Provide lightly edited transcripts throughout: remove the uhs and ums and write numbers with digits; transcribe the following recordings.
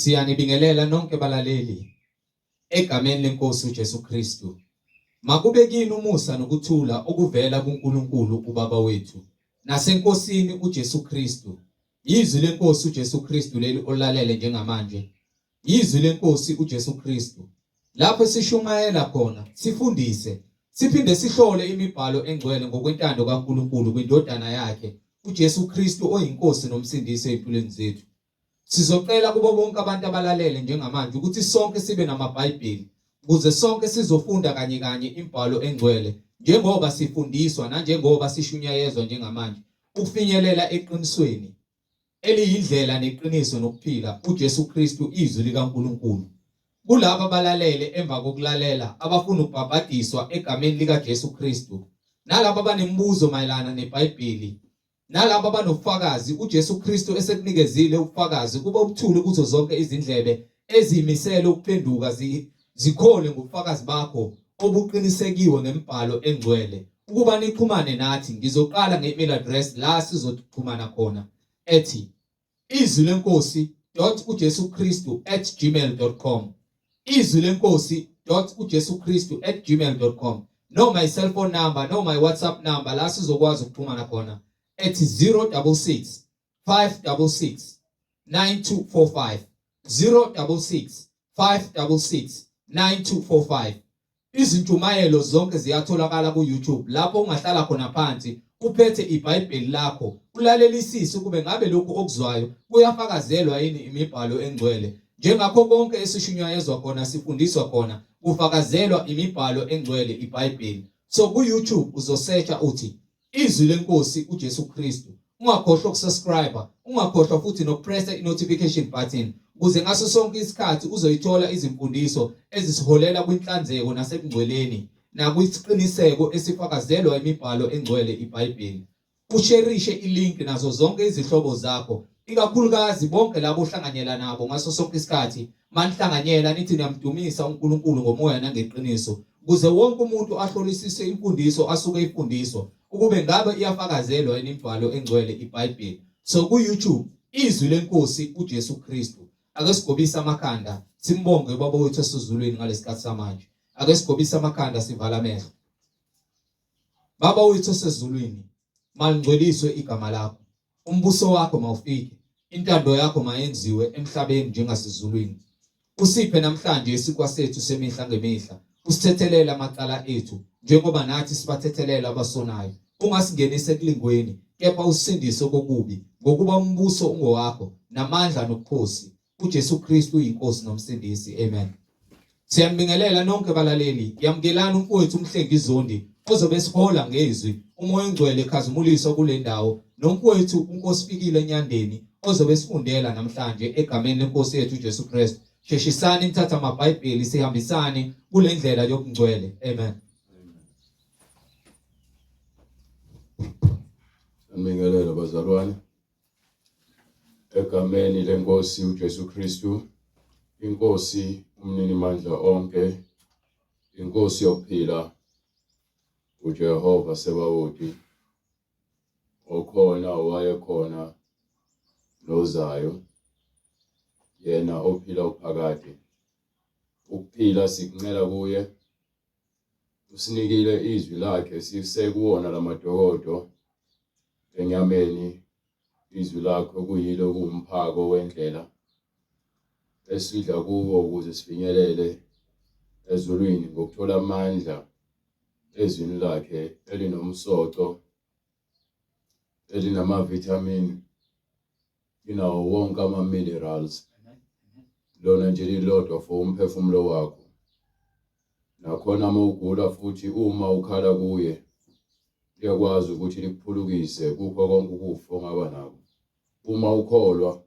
Siyanibingelela nonke balaleli egameni lenkosi uJesu Kristu. Makube kini umusa nokuthula okuvela kuNkulunkulu uBaba wethu naseNkosini uJesu Kristu. Yizwi lenkosi uJesu Kristu leli olalele njengamanje. Yizwi lenkosi uJesu Kristu. Lapho sishumayela khona, sifundise, siphinde sihlole imibhalo engcwele ngokwentando kaNkulunkulu kwindodana yakhe uJesu Kristu oyinkosi nomsindisi ezimpilweni zethu. Sizocela kubo bonke abantu abalalele njengamanje ukuthi sonke sibe namaBhayibheli ukuze sonke sizofunda kanye kanye imibhalo engcwele njengoba sifundiswa nanjengoba sishunyayezwa njengamanje ukufinyelela eqinisweni eliyindlela neqiniso nokuphila uJesu Kristu izwi likaNkulunkulu. Kulabo abalalele emva kokulalela abafuna ukubhabhadiswa egameni likaJesu Kristu nalabo abanemibuzo mayelana neBhayibheli Nalabo abanobufakazi, uJesu Kristu esekunikezile ubufakazi, kuba ubuthule kuzo zonke izindlebe eziyimisele ukuphenduka zikholwe ngobufakazi bakho obuqinisekiwe ngemiBhalo engcwele. Ukuba nixhumane nathi, ngizoqala nge-email address la sizoxhumana khona ethi izwi lenkosi dot uJesu Kristu at gmail dot com izwi lenkosi dot uJesu Kristu at gmail dot com noma i-cellphone number noma i-WhatsApp number la sizokwazi ukuxhumana khona ethi 066 566 9245 066 566 9245 Izintshumayelo zonke ziyatholakala ku-YouTube lapho ungahlala khona phansi uphethe iBhayibheli lakho ulalelisise ukube ngabe lokhu okuzwayo kuyafakazelwa yini imibhalo engcwele. Njengakho konke esishunyayezwa khona sifundiswa khona kufakazelwa imibhalo engcwele iBhayibheli. So ku-YouTube uzosearcha uthi Izwi leNkosi uJesu Kristu. Ungakhohlwa ukusubscribe, ungakhohlwa futhi nokupressa i-notification button ukuze ngaso sonke isikhathi uzoyithola izimfundiso ezisiholela kwinhlanzeko nasebungcweleni nakwisiqiniseko esifakazelwa imibhalo engcwele iBhayibheli. Usherishe ilink nazo zonke izihlobo zakho, ikakhulukazi bonke labo ohlanganyela nabo ngaso sonke isikhathi Manihlanganyela nithi niyamdumisa uNkulunkulu ngomoya nangeqiniso, ukuze wonke umuntu ahlolisise imfundiso asuke eyifundiswa, ukube ngabe iyafakazelwa yini imibhalo engcwele iBhayibheli. So ku-YouTube, Izwi leNkosi uJesu Kristu. Ake sigobise amakhanda simbonge uBaba wethu osezulwini ngalesikhathi samanje. Ake sigobise amakhanda sivale amehlo. Baba wethu osezulwini, malingcweliswe igama lakho. Umbuso wakho mawufike, intando yakho mayenziwe emhlabeni njengasezulwini. Usiphe namhlanje isinkwa sethu semihla ngemihla, usithethelele amacala ethu njengoba nathi sibathethelela abasonayo. Ungasingenisi ekulingweni, kepha usisindise kokubi, ngokuba umbuso ungowakho, namandla nobukhosi, uJesu Kristu uyinkosi nomsindisi. Amen. Siyanibingelela nonke balaleli. Yamukelani umfowethu uMhlengi Zondi ozobe esihola ngezwi uMoya oNgcwele khazimuliswa kule ndawo nomfowethu uNkosifikile Nyandeni ozobe esifundela namhlanje egameni lenkosi yethu uJesu Kristu. Sheshisani nithathe amaBhayibheli sihambisane kule ndlela yobungcwele. Amen. Sanibingelela bazalwane. Egameni leNkosi uJesu Kristu, iNkosi umninimandla onke, iNkosi yokuphila, uJehova Sebawoti, okhona owayekhona nozayo, yena ophila uphakade. Ukuphila sikuncela kuye, usinikile izwi lakhe sisekuwona lamadokodo enyameni izwi lakho kuyilo kuwumphako wendlela esidla kuwo ukuze sifinyelele ezulwini ngokuthola amandla ezwini lakhe elinomsoco elinama-vitamin linawo wonke ama-minerals lona nje lilodwa for umphefumulo wakho nakhona uma ugula futhi uma ukhala kuye liyakwazi ukuthi likuphulukise kukho konke ukufa ongaba nako uma ukholwa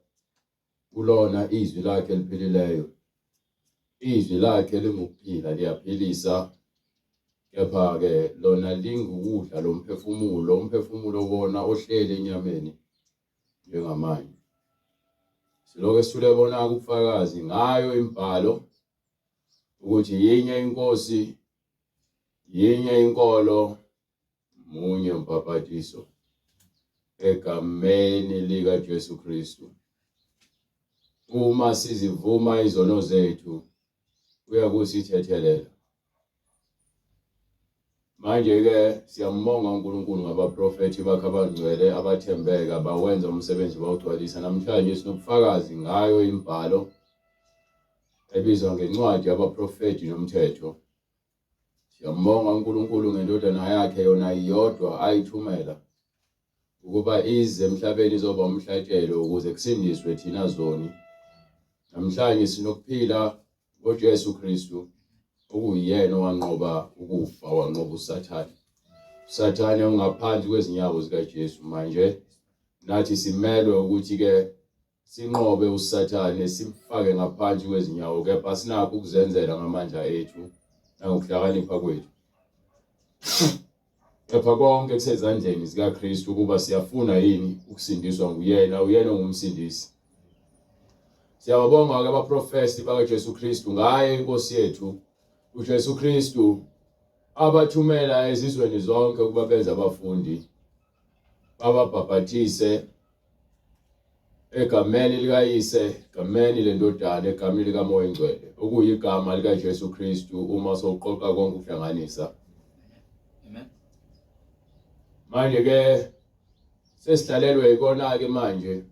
kulona izwi lakhe eliphilileyo izwi lakhe lingukuphila liyaphilisa kepha-ke lona lingukudla lomphefumulo umphefumulo wona ohleli enyameni njengamanje silokhu esithule bona ubufakazi ngayo imibhalo ukuthi yinye inkosi yinye inkolo munye umbhabhatiso egameni likaJesu Kristu. Uma sizivuma izono zethu uyakusithethelela. Manje-ke siyambonga uNkulunkulu ngabaprofethi bakhe abangcwele abathembeka bawenza umsebenzi bawugcwalisa. Namhlanje sinobufakazi ngayo imibhalo ebizwa ngencwadi yabaprofethi nomthetho. Siyambonga uNkulunkulu ngendodana yakhe yona iyodwa ayithumela ukuba ize emhlabeni izoba umhlatshelo ukuze kusindiswe thina zoni. Namhlanje sinokuphila ngoJesu Kristu okuyena owanqoba ukufa wanqoba uSathane. uSathane ungaphansi kwezinyawo zikaJesu manje nathi simelwe ukuthi ke Sinqobe uSathane, simfake ngaphansi kwezinyawo, kepha asinakho ukuzenzela ngamandla ethu nangokuhlakanipha kwethu. Kepha konke kusezandleni zikaKristu ukuba siyafuna yini ukusindiswa nguyena, uyena ongumsindisi. Siyababonga-ke abaprofethi bakaJesu Kristu ngaye iNkosi yethu uJesu Kristu abathumela ezizweni zonke ukuba benze abafundi bababhabhathise egameni likaYise, egameni leNdodana, egameni likaMoya oNgcwele, okuyigama likaJesu Kristu uma sowuqoqa konke ukuhlanganisa. Amen. Manje ke sesihlalelwe ikona ke manje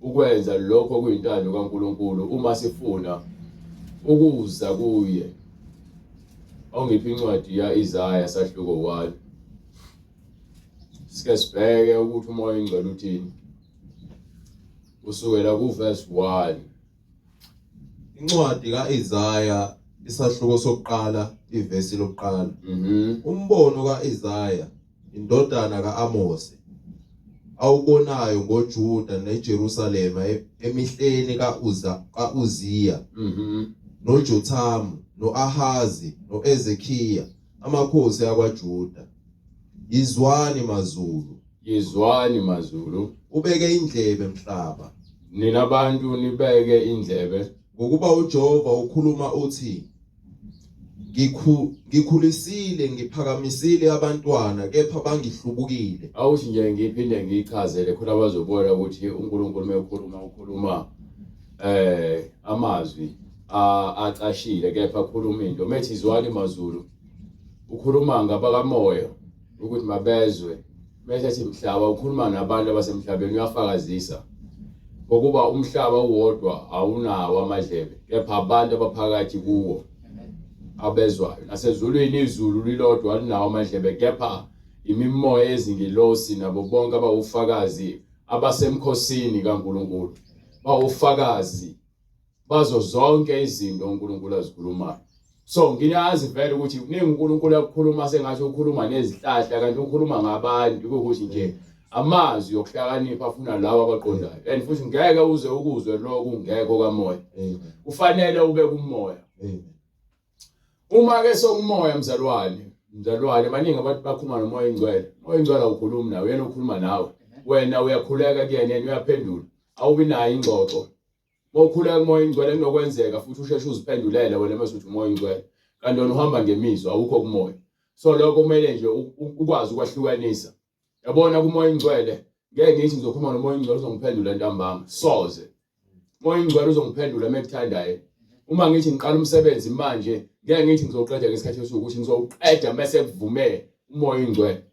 ukwenza lokho okuyintando kaNkuluNkulu uma sifuna ukuza kuye. Awungiphi incwadi ya-Isaya sahluko 1. Sike sibheke ukuthi uMoya oNgcwele uthini. Kusukela kuverse 1. Incwadi kaIsaya isahluko sokuqala ivesi lokuqala. Umbono kaIsaya indodana kaAmose awubonayo ngoJuda neJerusalema emihleni kaUza kaUziya noJothamu noAhazi noEzekiya amakhosi akwaJuda. Yizwani mazulu. Yizwani mazulu. Ubeke indlebe mhlaba. Nina bantu nibeke indlebe. Ngokuba uJehova ukhuluma uthi Ngikhulisile ngiphakamisile abantwana kepha bangihlubukile. Awuthi nje ngiphinde ngiyichazele khona bazobona ukuthi uNkulunkulu mekhuluma ukhuluma amazwi acashile kepha akhuluma into. Methi izwani mazulu ukhuluma ngabakamoya ukuthi mabezwe Bese ethi mhlaba ukhuluma nabantu abasemhlabeni uyafakazisa ngokuba umhlaba uwodwa awunawo amadlebe kepha abantu abaphakathi kuwo abezwayo nasezulwini izulu lilodwa alinawo amadlebe kepha imimoya yezingilosi nabo bonke abawufakazi abasemkhosini kaNkulunkulu bawufakazi bazo zonke izinto uNkulunkulu azikhulumayo so ngiyazi vele ukuthi kuningi uNkulunkulu akukhuluma sengathi ukhuluma nezihlahla kanti ukhuluma ngabantu ukuthi nje amazwi okuhlakanipha afuna lawa abaqondayo and futhi ngeke uze ukuzwe lokhu ngekho kamoya kufanele ube kumoya uma ke sokumoya mzalwane mzalwane baningi abantu bakhuluma nomoya ingcwele moya ingcwele awukhulumi nawe yena ukhuluma nawe wena uyakhuleka kuyena yena uyaphendula awubi nayo ingxoxo Uma ukhuleka kumoya ingcwele kunokwenzeka futhi usheshe uziphendulele wena mase uthi umoya ingcwele. Kanti wena uhamba ngemizwa awukho kumoya. So lokho kumele nje ukwazi ukwahlukanisa. Yabona kumoya ingcwele ngeke ngithi ngizokhuluma nomoya ingcwele uzongiphendula ntambama. Soze. Moya ingcwele uzongiphendula mekuthanda yena. Uma ngithi ngiqala umsebenzi manje ngeke ngithi ngizoqeda ngesikhathi esiwukuthi ngizowuqeda mase kuvume umoya ingcwele.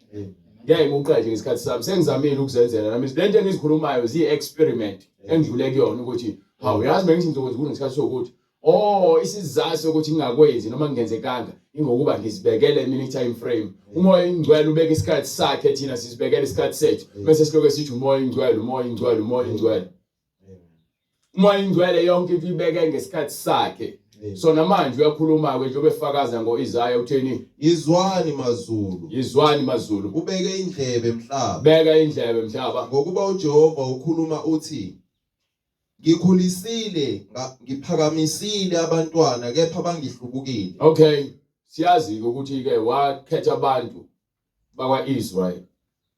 Ngeke ngiwuqede ngesikhathi sami sengizamile ukuzenzela nami lento engizikhulumayo ziyi-experiment engidlule kuyona ukuthi hawu yazi bengithi ngizokwenza ukuthi ngesikhathi sokuthi oh isizathu sokuthi ngingakwenzi noma ngingenzekanga ingokuba ngizibekele mina i-time frame umoya ingcwele ubeka isikhathi sakhe thina sizibekele isikhathi sethu bese siloke sithi umoya ingcwele umoya ingcwele umoya ingcwele umoya ingcwele yonke into ibeke ngesikhathi sakhe so namanje uyakhuluma ke njengoba efakaza ngoIsaya utheni Yizwani mazulu yizwani mazulu ubeke indlebe mhlaba beka indlebe mhlaba ngokuba uJehova ukhuluma uthi Ngikhulisile ngiphakamisile abantwana kepha bangihlubukile Okay siyazi ukuthi ke wakhetha abantu bakwa-Israel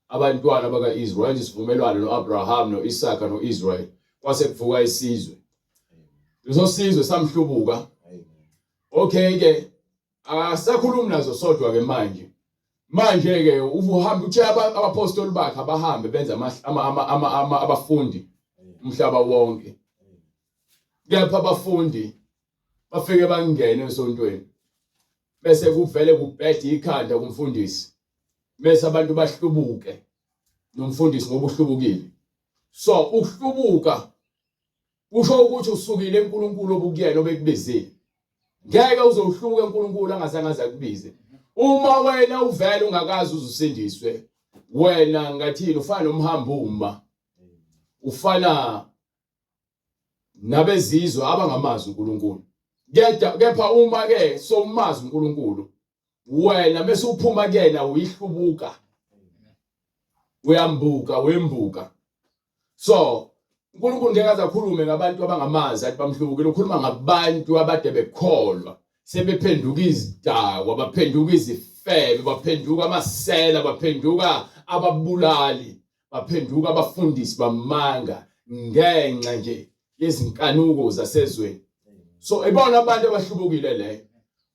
abantwana baka-Israel wenza isivumelwano no-Abraham no-Isaka no-Israel kwase kuvuka isizwe leso sizwe samhlubuka okay ke akasakhulumi nazo sodwa ke manje manje ke uvuhamba uthe abapostoli bakhe abahambe benza ama abafundi umhlaba wonke. Kepha abafundi bafike bangene esontweni bese kuvele kubhede ikhanda kumfundisi bese abantu bahlubuke nomfundisi ngoba uhlubukile. So ukuhlubuka kusho ukuthi usukile eNkulunkulu obukuyena obekubizile. Ngeke uze uhlubuke uNkulunkulu angazange aze akubize. Uma wena uvele ungakazi uzusindiswe wena ngathini ufana nomhambuma ufana nabezizwe abangamazi uNkulunkulu. Kepha kepha uma ke sowumazi uNkulunkulu wena mase uphuma kuyena uyihlubuka uyambuka wembuka so uNkulunkulu ngeke aze akhulume ngabantu abangamazi athi bamhlubukile ukhuluma ngabantu abade bekholwa sebephenduka izidakwa baphenduka izifebe baphenduka amasela baphenduka ababulali baphenduka abafundisi bamanga ngenxa nje yezinkanuko zasezweni so ibona abantu abahlubukile leyo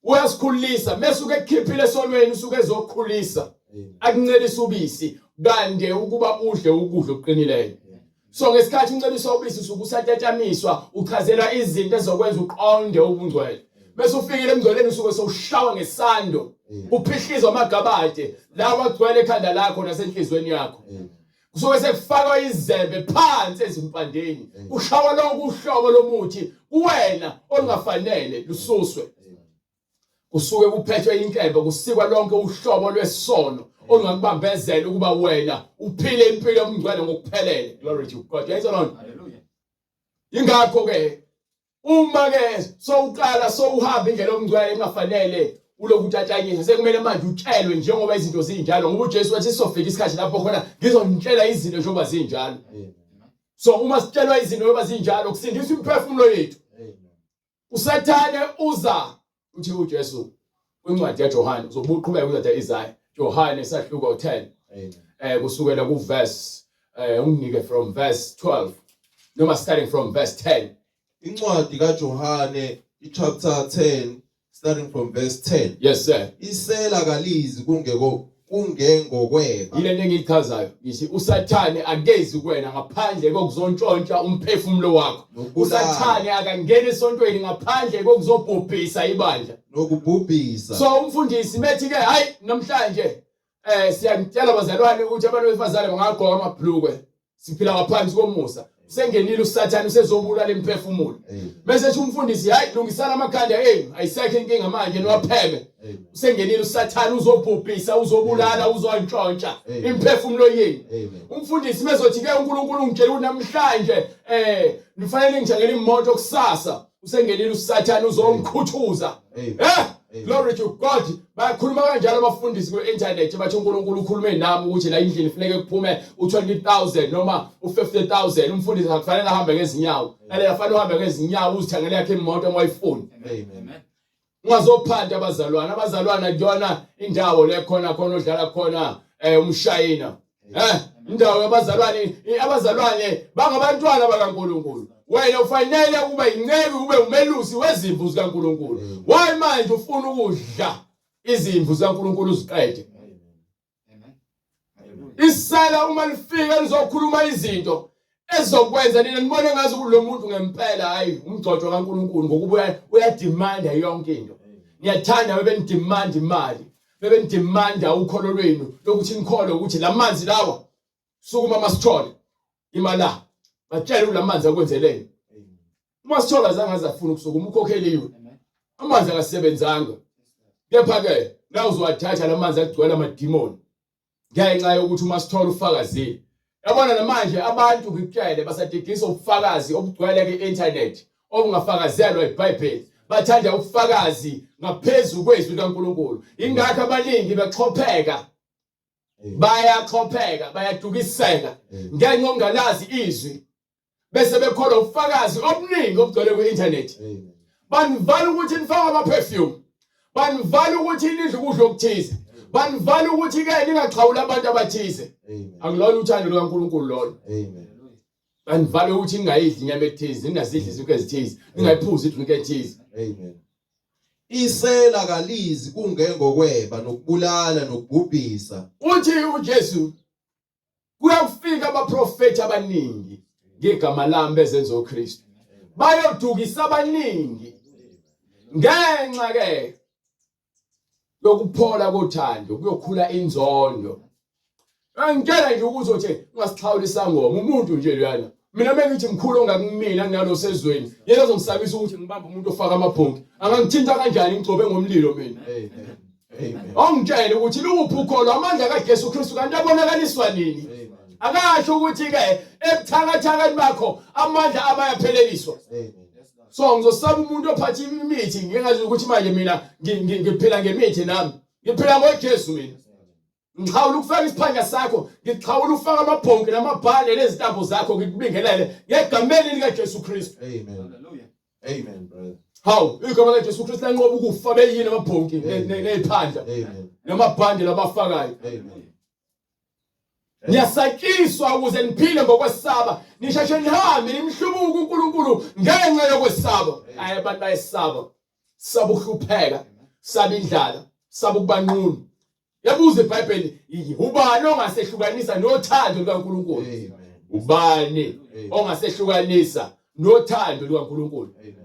uyasikhulisa mesuke ekukhiphile esonweni usuke ezokukhulisa akuncelisa ubisi kande ukuba udle ukudla okuqinileyo so ngesikhathi unceliswa ubisi usuke usatatamiswa uchazelwa izinto ezokwenza uqonde ubungcwele bese ufikile emngcweleni usuke sewushawa ngesando uphihlizwa amagabade lawa agcwele ekhanda lakho nasenhlizweni yakho kusuke sekufakwa izembe phansi ezimpandeni kushawa lonke uhlobo lomuthi kuwena olungafanele lususwe kusuke kuphethwe inkemba kusikwa lonke uhlobo lwesono olungakubambezela ukuba wena uphile impilo yobungcwele ngokuphelele glory to God yayizwa lona haleluya ingakho ke Uma ke sowuqala sowuhamba indlela yobungcwele engafanele uloku utatshanyiswa sekumele manje utshelwe njengoba izinto zinjalo ngoba uJesu wathi sizofika isikhathi lapho khona ngizonitshela izinto njengoba zinjalo. So uma sitshelwa izinto njengoba zinjalo kusindiswa imiphefumulo yethu. USathane uza uthi uJesu kwincwadi kaJohane uzobuqhubeka uqhubeka incwadi kaIsaya Johane isahluko 10 eh kusukela ku verse eh unginike from verse 12 noma starting from verse 10 Incwadi kaJohane ichapter 10 starting from verse 10 Yes sir Isela kalizi kungeko kungengokweba Yile nto engiyichazayo ngithi uSathane akezi kuwena ngaphandle kokuzontshontsha umphefumulo wakho uSathane akangeni esontweni ngaphandle kokuzobhubhisa ibandla nokubhubhisa so umfundisi methi ke hayi namhlanje eh siyangitshela bazalwane ukuthi abantu besifazane bangagqoka amabhlukwe siphila ngaphansi komusa usengenile usathane usezobulala imiphefumulo bese ethi umfundisi hayi lungisana amakhanda enu ayisekho inkinga manje niwapheme usengenile usathane uzobhubhisa uzobulala uzontshontsha imiphefumulo yenu umfundisi mezothi ke uNkulunkulu ungitshela ukuthi namhlanje eh nifanele ngithengele imoto kusasa usengenile usathane uzongikhuthuza eh glory to God bayakhuluma kanjalo abafundisi ku-internet bathi uNkulunkulu ukhulume nami ukuthi la endlini funeke kuphume u-20000 noma u-50000 umfundisi akufanele ahambe ngezinyawo ele afanele uhambe ngezinyawo uzithengele yakhe imoto uma uyifuna amen ungazophanda abazalwane abazalwane kuyona indawo le khona khona odlala khona eh umshayina eh indawo yabazalwane abazalwane bangabantwana bakaNkuluNkulu wena ufanele ukuba inceku ube umelusi wezimvu zikaNkuluNkulu why manje ufuna ukudla izimvu zikaNkuluNkulu uziqede Isela uma lifika lizokhuluma izinto ezokwenza nina nibone ngazi ukuthi lo muntu ngempela hayi umgcotshwa kaNkuluNkulu ngokuba uyademanda yonke into. Niyathanda bebenidemand imali, bebenidemanda ukholo lwenu lokuthi nikholwe ukuthi lamanzi lawa sukuma masithole imala batshele ulamanzi akwenzeleni. Uma sithola azange aze afune ukusukuma ukhokheliwe. Amanzi akasebenzanga. Kepha ke la uzowathatha lamanzi agcwele amadimoni. Ngenxa yokuthi uma sithola ufakazile. Yabona namanje abantu ngikutshele basadidisa ubufakazi obugcwele kwi-internet obungafakazelwa iBhayibheli. Bathanda ubufakazi ngaphezu kwezwi likaNkulunkulu. Ingakho abaningi bexhopheka bayaxhopheka bayadukiseka ngenxa yokungalazi izwi bese bekholwa ubufakazi obuningi obugcwele kwi-internet banivala ukuthi nifake ama-perfume banivala ukuthi nidle ukudla okuthize banivala ukuthi-ke ningaxhawuli abantu abathize akulona uthando lukaNkulunkulu lolo banivala ukuthi ningayidli inyama ethize ningazidli izinto ezithize ningayiphuzi idrink ethize Amen. Isela kalizi kungengokweba nokubulala nokubhubhisa. Uthi uJesu Kuyakufika abaprofethi abaningi ngegama lami bezenza oKristu. Bayodukisa abaningi. Ngenxa ke yokuphola kothando kuyokhula inzondo. Angitshela nje ukuthi uthi ungasixhawula isangoma umuntu nje loyana. Mina mengithi mkhulu ongakumina kunalo sezweni. Yena ozongisabisa ukuthi ngibambe umuntu ofaka amabhonki. Angangithinta kanjani ngigcobe ngomlilo mina. Amen. Amen. Ongitshele ukuthi luphi ukholo amandla kaJesu Kristu kanti abonakaliswa nini? Amen. Akasho ukuthi ke ebuthakathakeni bakho amandla abayapheleliswa. Amen. So ngizosaba umuntu ophatha imithi ngingazi ukuthi manje mina ngiphila ngemithi nami. Ngiphila ngoJesu mina. Ngixhawula ukufaka isiphandla sakho, ngixhawula ukufaka amabhonki namabhande nezintambo zakho ngikubingelele ngegameni likaJesu Kristu. Amen. Hallelujah. Amen, brother. Hawu, igama likaJesu Kristu lanqoba ukufa beyini amabhonki neziphandla Amen. namabhande labafakayo. Amen. Niyasatshiswa ukuze niphile ngokwesaba, nisheshe nihambe nimhlubuke uNkulunkulu ngenxa yokwesaba. Hayi abantu bayesaba. Saba ukuhlupheka, saba indlala, saba ukubanqunu. Yabuza iBhayibheli, ubani ongasehlukanisa nothando lukaNkulunkulu? Amen. Ubani Amen. ongasehlukanisa nothando lukaNkulunkulu? Amen.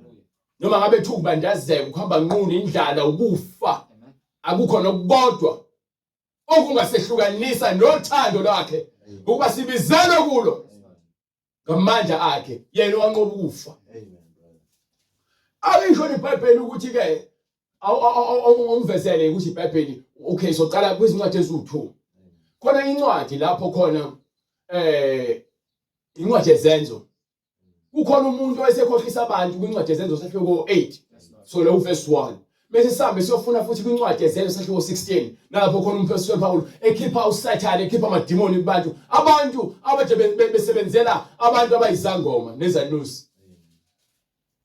Noma ngabe thuku bandazeka ukuhamba nqunu indlala ukufa akukho nokukodwa okungasehlukanisa nothando lwakhe ukuba sibizelwe kulo ngamandla akhe yena owanqoba ukufa. Amen, brother. Alisho iBhayibheli ukuthi ke awungivezele ukuthi iBhayibheli okay soqala kwizincwadi eziwu2. Khona incwadi lapho khona incwadi yezenzo. Kukhona umuntu owayesekhohlisa abantu kwincwadi yezenzo sahluko 8. So lo verse 1. Bese sihambe siyofuna futhi kwincwadi yezenzo sahluko 16 nalapho khona umphostoli Paul ekhipha uSathane ekhipha amadimoni kubantu abantu abade besebenzela abantu abayizangoma nezanusi.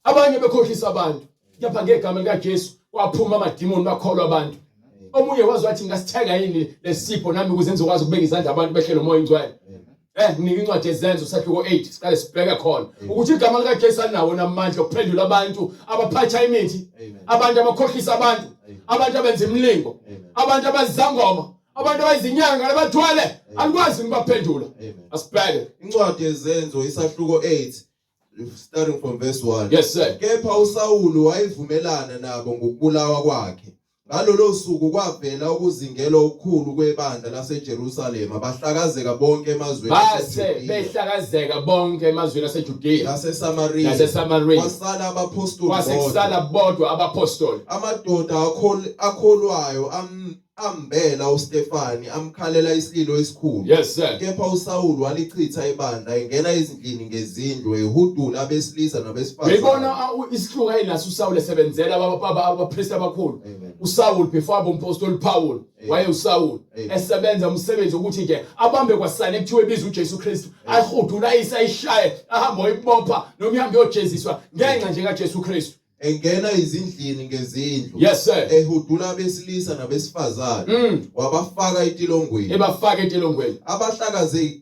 Abanye bekhohlisa abantu kepha ngegama likaJesu kwaphuma amadimoni bakholwa abantu. Omunye wazi wathi ngingasithenga yini lesipho nami ukuze ngizokwazi ukubeka izandla abantu behlele umoya ingcwele. Nginika incwadi yezenzo sahluko 8 siqale sibheke khona ukuthi igama likaJesu alinawo namandla okuphendula abantu abaphatha imithi, abantu abakhohlisa abantu, abantu abenza imilingo, abantu abazangoma, abantu abayizinyanga nabathwele alikwazi ukubaphendula. Asibheke Incwadi yezenzo isahluko 8 starting from verse 1. Yes sir. Kepha uSawulu wayevumelana nabo ngokubulawa kwakhe. Ngalolo suku kwavela ukuzingelwa okukhulu kwebandla laseJerusalema bahlakazeka bonke emazweni Base aseJudiya behlakazeka bonke emazweni aseJudiya naseSamariya. naseSamariya. Kwasala abaphostoli Kwase bodwa. kusala bodwa abaphostoli. Amadoda akholwayo ambela uStefani amkhalela isililo esikhulu. Yes sir. Kepha uSawulu walichitha ibandla engena ezindlini ngezindlu ehudula abesilisa nabesifazane. Uyibona isihluku ayinaso uSawulu esebenzela abapristi abakhulu. Amen. uSawulu before abe umpostoli Paul waye uSawulu esebenza umsebenzi ukuthi nje abambe kwasane kuthiwe biza uJesu Kristu ahudula ayise ayishaye ahambe oyibopha noma ihambe yojeziswa ngenxa nje kaJesu Kristu. Engena izindlini ngezindlu. Yes sir. Ehudula abesilisa nabesifazane. Wabafaka etilongweni. Ebafaka etilongweni.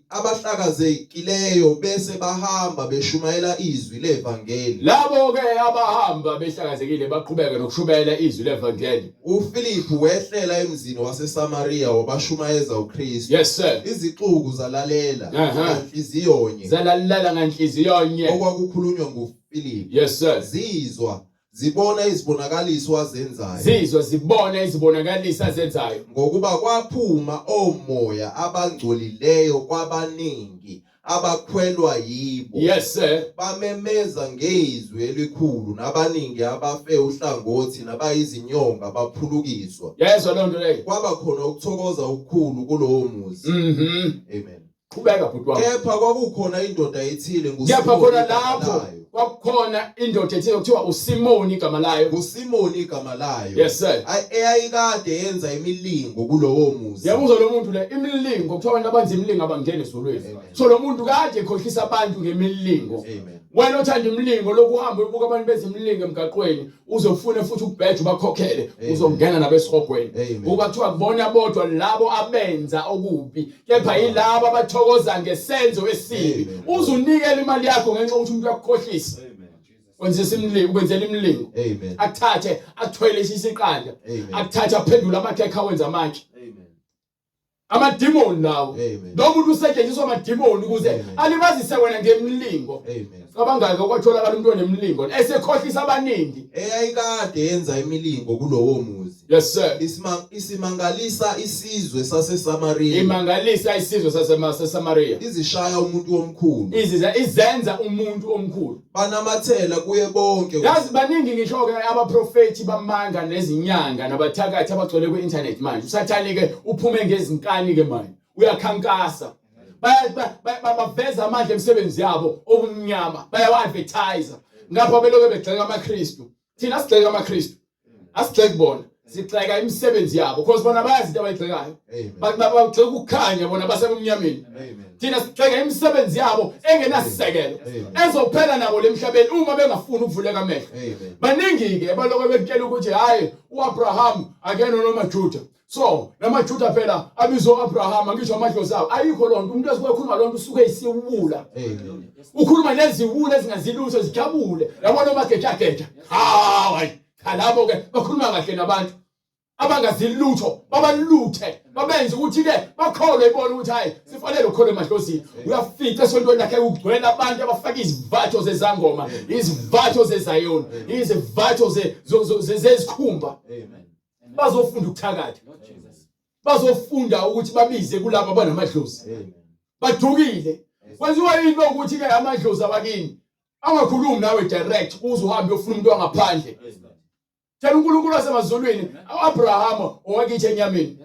Abahlakazekileyo bese bahamba beshumayela izwi levangeli. Labo ke abahamba behlakazekile baqhubeka nokushumayela izwi levangeli. uFiliphu wehlela emzini waseSamaria wabashumayeza uKristu. Yes sir. Izixuku zalalela nganhliziyonye. Zalalela nganhliziyonye. Okwakukhulunywa nguFiliphu. Yes sir. Zizwa zibona izibonakaliso azenzayo. Zizwa zibona izibonakaliso azenzayo. Ngokuba kwaphuma omoya abangcolileyo kwabaningi abakhwelwa yibo. Yes sir. Bamemeza ngezwi elikhulu nabaningi abafe uhlangothi nabayizinyonga baphulukiswa. Yezwa lonto leyo. Kwaba khona ukuthokoza okukhulu kulowo muzi. Amen. Qhubeka bhuti wami. Kepha kwakukhona indoda ethile nguSimoni. Kepha khona lapho kwakukhona indoda ethile kuthiwa uSimoni igama layo. USimoni igama layo. Yes sir. Eyayikade yenza imilingo kulowo muzi. Yabuzwa lo muntu le imilingo kuthiwa abantu abenza imilingo abangena ezulwini. So lo muntu kade ekhohlisa abantu ngemilingo. Amen. Wena othanda imilingo lokuhamba ubuka abantu benza imilingo emgaqweni uzofuna futhi ukubheja ubakhokhele uzongena nabesihogweni. Ngoba kuthiwa kubona bodwa labo abenza okubi kepha yilabo abathokoza ngesenzo esibi. Uzunikela imali yakho ngenxa yokuthi umuntu uyakukhohlisa. Wenzisa imilingo, ukwenzela imilingo. Amen. Akuthathe akuthwele isiqanda. Akuthathe aphendule amakhekhe awenza amatshe. Amen. Amadimoni lawo. Amen. Lo muntu usetshenziswa amadimoni ukuze Amen. alibazise wena ngemilingo. Amen. Cabanga-ke kwatholakala umuntu onemlingo esekhohlisa abaningi. Eyayikade yenza imilingo kulowo muzi. Yes sir. Isimangalisa isizwe saseSamariya. Imangalisa isizwe saseSamariya. Izishaya umuntu omkhulu. Iziza izenza umuntu omkhulu. Banamathela kuye bonke. Yazi baningi ngisho ke abaprofethi bamanga nezinyanga nabathakathi abagcwele kwi-internet manje. Usathane ke uphume ngezinkani ke manje. Uyakhankasa. Baveza amandla emisebenzi yabo obumnyama, bayawa-advertise. Ngapha beloke begxeka amaKristu. Thina sigxeka amaKristu. Asigxeki bona. Sigxeka imisebenzi yabo because bona bayazi into abayigxekayo. Bagxeka ukukhanya bona basebumnyameni. Thina sigxeka imisebenzi yabo engenasisekelo ezophela nabo lemhlabeni uma bengafuni ukuvuleka amehlo. Baningi ke baloko bekutshela ukuthi hayi uAbraham akena nomaJuda. So namaJuda phela abizwa uAbraham ngisho amadlozi awo ayikho lonto umuntu esuke ekhuluma lonto usuke eyisiwula. Ukhuluma neziwula ezingazilutho zijabule. Yabona omagejageja. Hayi cha labo ke bakhuluma kahle nabantu abangazi lutho babaluthe babenze ukuthi ke bakholwe ibona ukuthi hayi sifanele ukukholwa emadlozini uyafica esontweni lakhe kugcwele abantu abafaka izivatho zezangoma izivatho zezayoni izivatho zezikhumba bazofunda ukuthakatha bazofunda ukuthi babize kulabo abanamadlozi badukile kwenziwa yini ukuthi ke amadlozi abakini angakhulumi nawe direct uze uhambe uyofuna umuntu wangaphandle Tshela uNkulunkulu wasemazulwini uAbraham owakithi enyameni.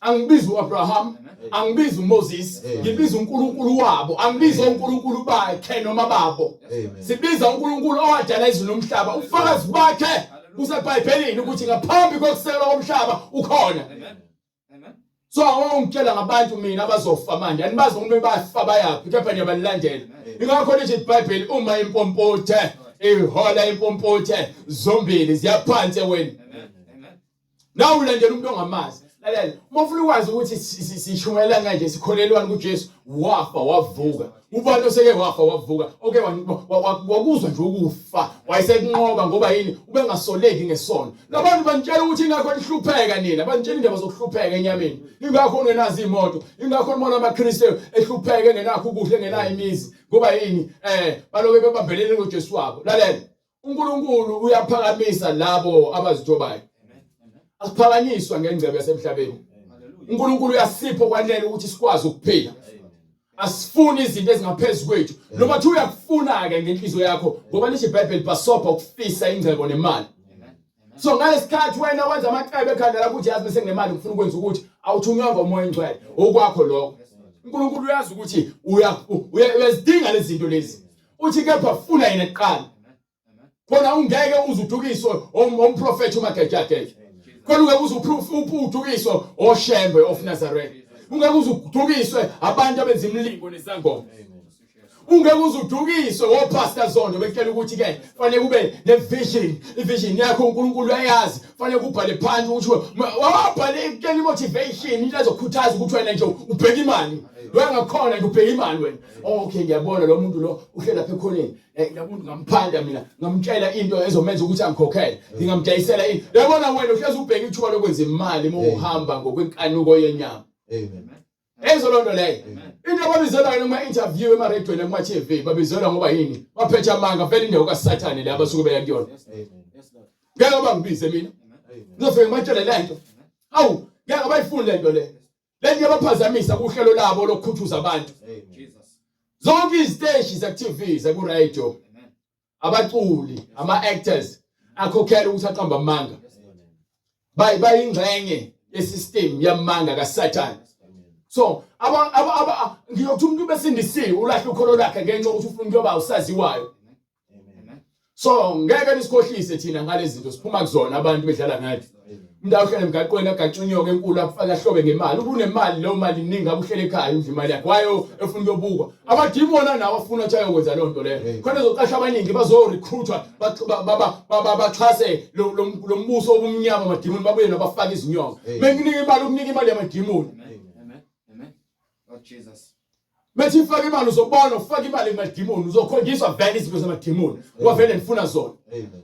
Angibizi uAbraham, angibizi uMoses, ngibiza uNkulunkulu wabo, angibizi oNkulunkulu bakhe noma babo. Sibiza uNkulunkulu owadala izulu nomhlaba. Ubufakazi bakhe buseBhayibhelini ukuthi ngaphambi kokusekelwa komhlaba ukhona. So awungitshela ngabantu mina abazofa manje anibazi uma bafa bayaphi kepha niyabalandela. Ingakho lithi iBhayibheli uma impompothe ihola impompothe zombili ziyaphansi eweni. Nawe ulandela umuntu ongamazi. Lalela, uma ufuna ukwazi ukuthi sishumayela kanje sikholelwani kuJesu wafa wavuka. Ubani oseke wafa wavuka oke wakuzwa nje ukufa wayesekunqoba ngoba yini ubengasoleki ngesono. Labantu banitshela ukuthi ingakho nihlupheka nina, banitshela indaba zokuhlupheka enyameni. Ingakho ungenazo imoto, ingakho nibona amaKristu ehlupheke engenakho ukudla engenayo imizi. Ngoba yini? Baloke bebambelele ngoJesu wabo. Lalela, uNkulunkulu uyaphakamisa labo abazithobayo. Asiphakanyiswa ngengcebo yasemhlabeni. uNkulunkulu uyasipha okwanele ukuthi sikwazi ukuphila. Asifuni izinto ezingaphezulu kwethu. Noma thi uyakufuna ke ngenhliziyo yakho ngoba lisho iBhayibheli basopha ukufisa ingcebo nemali. So ngalesikhathi wena wenza amacebo ekhanda lakho ukuthi yazi bese nginemali ngifuna ukwenza ukuthi awuthunywanga umoya ongcwele okwakho lokho. uNkulunkulu uyazi ukuthi uyazidinga lezi zinto lezi. Uthi kepha funa yena kuqala. Khona ungeke uze udukiswe omprofethi umagejageja. Khona ungeke uze udukiswe oshembe of Nazareth. Ungeke uze udukiswe abantu abenza imilingo nezangoma. Ungeke uze udukiswe opastor Zondo bekutshela ukuthi ke fanele kube ne vision, i vision yakho uNkulunkulu uyayazi, fanele kubhale phansi ukuthi wabhale ikutshela motivation into ezokhuthaza ukuthi wena nje ubheke imali. Wengakhona nje ubheke imali wena. Okay ngiyabona lo muntu lo uhleli lapha ekhoneni. Lo muntu ngamphanda mina, ngamtshela into ezomenza ukuthi angikhokhele. Ngingamdayisela into. Yabona wena uhlezi ubheke ithuba lokwenza imali uma uhamba ngokwenkanuko yenyama. Amen. Ezo lonto leyo. Into ababizelwa yona kuma interview ema radio nakuma TV babizelwa ngoba yini? Baphethe amanga vele indawo kaSathane le abasuke beya kuyona. Ngeke bangibize mina. Ngizofike ngibatshele lento. Awu, ngeke bayifune lento le. Lento iyabaphazamisa kuhlelo labo lokukhuthuza abantu. Zonke iziteshi zaku TV, zaku radio, abaculi, ama actors akhokhela ukuthi aqamba amanga. Bayingxenye yesystem yamanga kaSathane. So aba aba ngiyokuthi umuntu besindisiwe ulahla ukholo lakhe ngenxa yokuthi ufuna ukuyoba usaziwayo. So ngeke nisikhohlise thina ngalezi zinto siphuma kuzona abantu bedlala ngathi. Umuntu awuhlele emgaqweni agaxa inyoka enkulu akufake ahlobe ngemali. Uba unemali leyo mali iningi ngabe uhlele ekhaya udla imali yakhe. Wayo efuna ukuyobukwa. Abadimona nawo afuna ukuthi ayokwenza leyo nto leyo. Khona ezoqasha abaningi bazorecruitwa baxhase lo mbuso obumnyama amadimoni babuye nabafaka izinyoka. Benginika imali ukunika imali yamadimoni. Amen. Amen. Lord Jesus. Methi ifaka imali uzobona ufaka imali kumadimoni uzokhonjiswa vele izinto zamadimoni ngoba vele nifuna zona.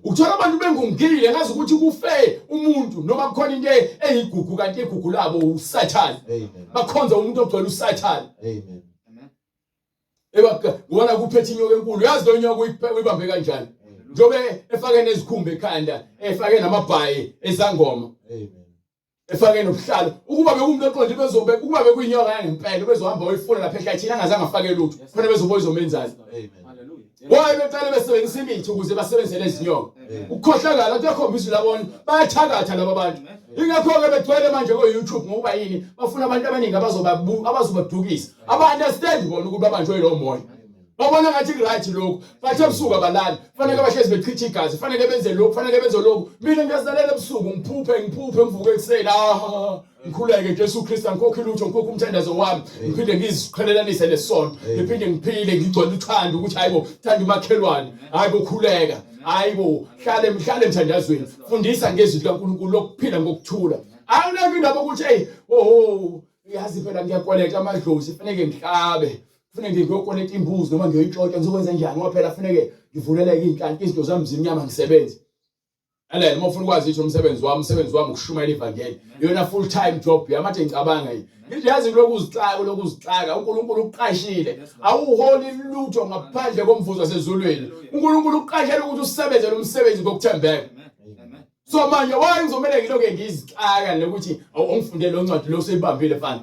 Uthola abantu bengungile ngazi ukuthi kufe umuntu noma kukhona into eyigugu kanti igugu labo uSathane. Bakhonza umuntu ogcwele uSathane. Amen. Ebakubona kuphethe inyoka enkulu. Uyazi lo nyoka uyibambe kanjani? Njobe efake nezikhumba ekhanda, efake namabhayi ezangoma. Amen. Efake nobuhlalo. Ukuba bekumuntu oqonde bezobe ukuba bekuyinyoka yangempela bezohamba oyifuna lapha ehlathini angazange afake lutho. Khona bezoboya izomenzani. Amen. Why beqale besebenzisa imithi ukuze basebenzele izinyoka? Ukukhohlakala kuyakhombisa labona bayathakatha laba bantu. Ingakho-ke begcwele manje ko-YouTube ngokuba yini bafuna abantu abaningi abazobadukisa. Aba-understand bona ukuthi babanjwe yilowo moya. Babona ngathi ku-right lokhu, but ebusuku abalali. Fanele bahlezi bechitha igazi, fanele benze lokhu, fanele benze lokhu. Mina ngiyazilalela ebusuku ngiphuphe, ngiphuphe ngivuke ekuseni. Ah, ngikhuleke Jesu Kristu angikhokhi lutho ngikhokha umthandazo wami ngiphinde ngiziqhelelanise nesono ngiphinde ngiphile ngigcwele uthando ukuthi hayibo thanda umakhelwane hayibo khuleka hayibo hlale mhlale emthandazweni fundisa ngezwi likaNkulunkulu lokuphila ngokuthula awunakho indaba ukuthi hey oh yazi phela ngiyakweleta amadlozi kufanele ngihlabe kufanele ngiyokweleta imbuzi noma ngiyoyitshontsha ngizokwenza njani ngoba phela kufanele ngivuleleke iy'nhlanhla izinto zami zimnyama ngisebenze Alele uma ufuna ukwazi ukuthi umsebenzi wami umsebenzi wami ukushumayela ivangeli iyona full time job yami athi ngicabanga yini ngithi yazi kulokhu uzixaka lokhu uzixaka uNkulunkulu uqashile awuholi lutho ngaphandle komvuzo wasezulwini uNkulunkulu uqashele ukuthi usebenze lo msebenzi ngokuthembeka so manje why ngizomele ngilokhu ngizixaka nokuthi awungifunde lo ncwadi lo useyibambile fana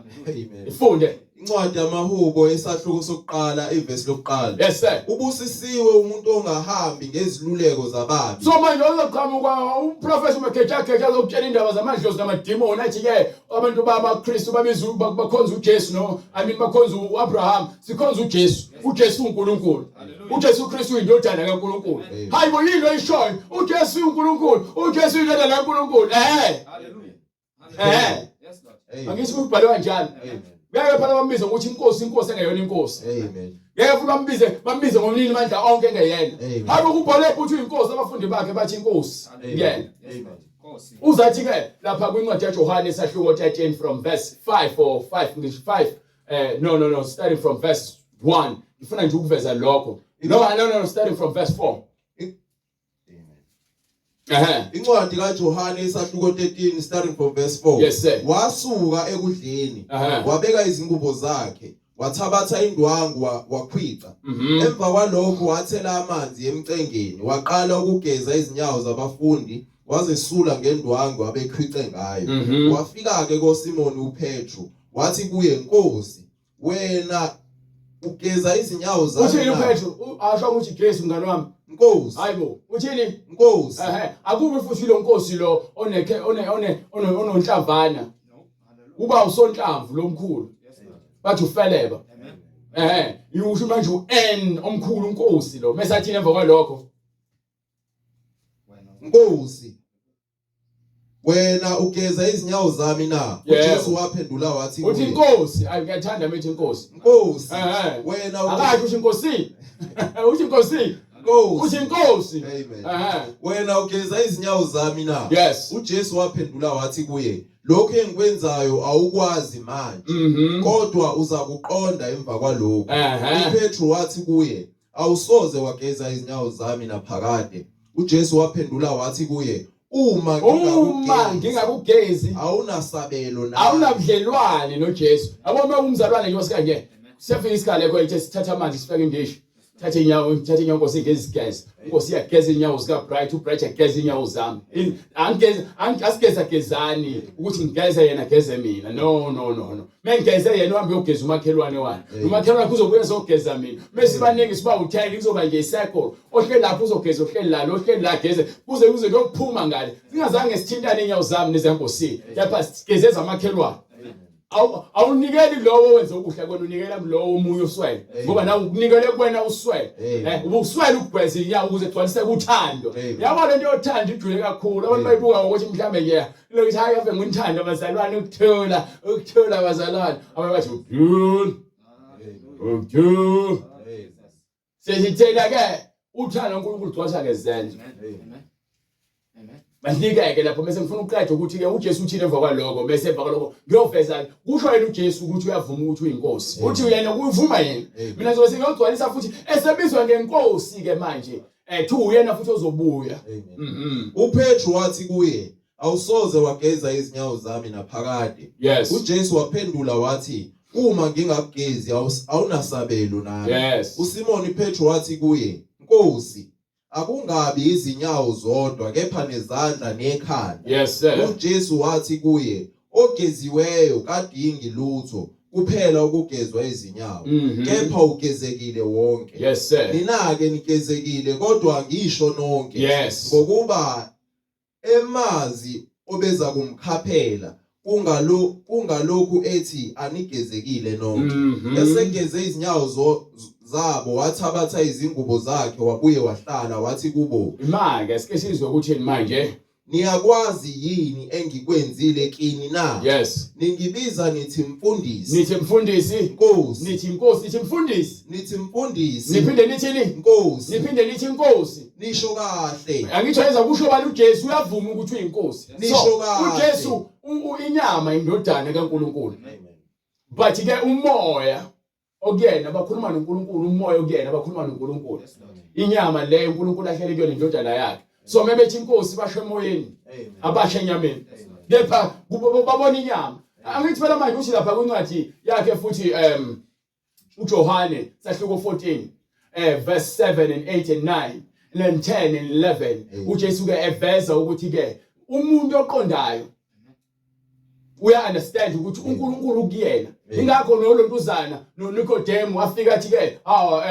ifunde Incwadi yamaHubo isahluko sokuqala ivesi lokuqala. Yes sir. Ubusisiwe umuntu ongahambi ngeziluleko zababi. So manje uzoqhamuka uprofessor Magejageja azokutshela indaba zamadlozi namadimoni athi ke abantu bamaKristu babiza bakhonza uJesu no I mean bakhonza uAbraham sikhonza uJesu. uJesu uNkulunkulu. uJesu Kristu uyindodana kaNkulunkulu. Hayi bo yini oyishoyo? uJesu uNkulunkulu. uJesu uyindodana kaNkulunkulu. Eh. Hallelujah. Eh. Yes Lord. Angisho ukubhalwe kanjalo. Amen. Ngeke phela bambize ngokuthi inkosi inkosi engeyona inkosi. Amen. Ngeke futhi bambize bambize ngomnini mandla onke engeyena. Amen. Hayi ukubhale futhi uyinkosi abafundi bakhe bathi inkosi. Amen. Yena. Yes Amen. Lord. Nkosi. Uzathi ke lapha kwincwadi yaJohane isahluko 13 from verse 5 or 5 ngisho 5 eh no no no starting from verse 1 ngifuna nje ukuveza lokho. No no no starting from verse 4. Ehhe. Incwadi kaJohane isahluko 13 starting from verse 4. Yes, sir. Wasuka ekudleni Ehhe. wabeka izingubo zakhe wathabatha indwangu wakhwica. Emva kwalokho wathela amanzi emcengeni waqala ukugeza izinyawo zabafundi wazesula ngendwangu abekhwice ngayo. Wafika ke koSimoni uPetru wathi kuye Nkosi wena ugeza izinyawo zami Uthini na? uPetru? Asho ukuthi Jesu mngani wami. Nkosi Hayibo, uthini? Nkosi Ehhe, akubi futhi lo nkosi lo onekhe one one ononhlavana. No. Hallelujah. Uba usonhlamvu lomkhulu. Yes Lord. Bathi ufeleba. Amen. Ehhe, usho manje uN omkhulu unkosi lo. Mase athini emva kwalokho? Wena. Nkosi wena ugeza izinyawo zami na Yebo. uJesu waphendula wathi Uthi kuye, inkosi, ayi ngiyathanda mithi inkosi. Nkosi Ehhe. wena Akasho usho inkosi. Uthi inkosi. Nkosi Uthi inkosi. Amen Ehhe. wena ugeza izinyawo zami na Yes. uJesu waphendula wathi kuye lokho engikwenzayo awukwazi manje Mhm. kodwa uzakuqonda emva kwalokhu Ehhe. uPetru wathi kuye awusoze wageza izinyawo zami naphakade uJesu waphendula wathi kuye uma Uma ngingakugezi ngingakugezi awunasabelo nami awunabudlelwane noJesu. Yabo uma umzalwane nje osikanje. Siyafika isikhala ekho ethe sithatha amanzi sifake indishi. Thatha inyawo, thatha inyawo Nkosi ngezigeza. Nkosi iyageza inyawo zika Bright, uBright ageza inyawo zami. Angigeza, asigeza gezani ukuthi ngigeze yena geze mina. No no no no. Mengigeze yena uhambe uyogeza umakhelwane wakhe. Umakhelwane wakhe uzobuya ezogeza mina. Mesibaningi siba u10 kuzoba nje circle. Ohleli lapho uzogeza ohleli la, ohleli la geze. Kuze kuze kuyophuma ngale. Singazange sithintane inyawo zami nezenkosini. Kepha sigeze zamakhelwane. Awunikeli lowo wenza okuhle kwena unikela kulowo omunye uswele ngoba nawe ukunikele kuwena uswele eh ubuswele ukugweza inyawo ukuze kugcwaliseke uthando yabo lento yothando ijule kakhulu abantu bayibuka ngokuthi mhlambe nje lokuthi hayi ave nginithanda abazalwane ukuthola ukuthola abazalwane abanye bathi uthula uthula sesithela ke uthando uNkulunkulu ugcwalisa ngezenzo Amen. Amen. Manikeke lapho bese ngifuna ukuqeda ukuthi ke uJesu uthini emva kwaloko bese emva kwaloko ngiyoveza kusho yena uJesu ukuthi uyavuma ukuthi uyinkosi uthi yena uyivuma yena mina ngizobe sengiyogcwalisa futhi esebizwa ngenkosi ke manje eh thu uyena futhi ozobuya mhm uPetru wathi kuye awusoze wageza izinyawo zami naphakade yes uJesu waphendula wathi Uma ngingakugezi awunasabelo nami. Yes. USimoni Petro wathi kuye, Nkosi, akungabi izinyawo zodwa kepha nezandla nekhanda. Yes sir. UJesu wathi kuye, ogeziweyo kadingi lutho kuphela ukugezwa izinyawo, kepha ugezekile wonke. Yes sir. Nina-ke nigezekile kodwa ngisho nonke. Yes. Ngokuba emazi obeza kumkhaphela kungalokhu ethi anigezekile nonke. Esegeze izinyawo zabo wathabatha izingubo zakhe wabuye wahlala wathi kubo, Imake sike sizwe ukuthi manje. Niyakwazi yini engikwenzile kini na? Yes. Ningibiza nithi mfundisi. Nithi mfundisi. Nkosi. Nithi Nkosi, nithi mfundisi. Nithi mfundisi. Niphinde nithini? Nkosi. Niphinde nithi Nkosi. Nisho kahle. Angitsho yeza kusho bani uJesu uyavuma ukuthi uyinkosi. Nisho kahle. uJesu inyama indodana kaNkuluNkulu. But ke umoya okuyena bakhuluma noNkulunkulu, umoya okuyena bakhuluma noNkulunkulu. Inyama leyo uNkulunkulu ahlele kuyona indodana yakhe. So mebethi inkosi basho emoyeni, abasho enyameni. Kepha babona inyama. Angithi phela manje uthi lapha kwincwadi yakhe futhi uJohane sahluko 14 verse 7 and 8 and 9 and then 10 and 11 uJesu ke eveza ukuthi ke umuntu oqondayo uya understand ukuthi uNkulunkulu ukuyena. Ingakho nolontuzana noNikodemu afika athi ke aw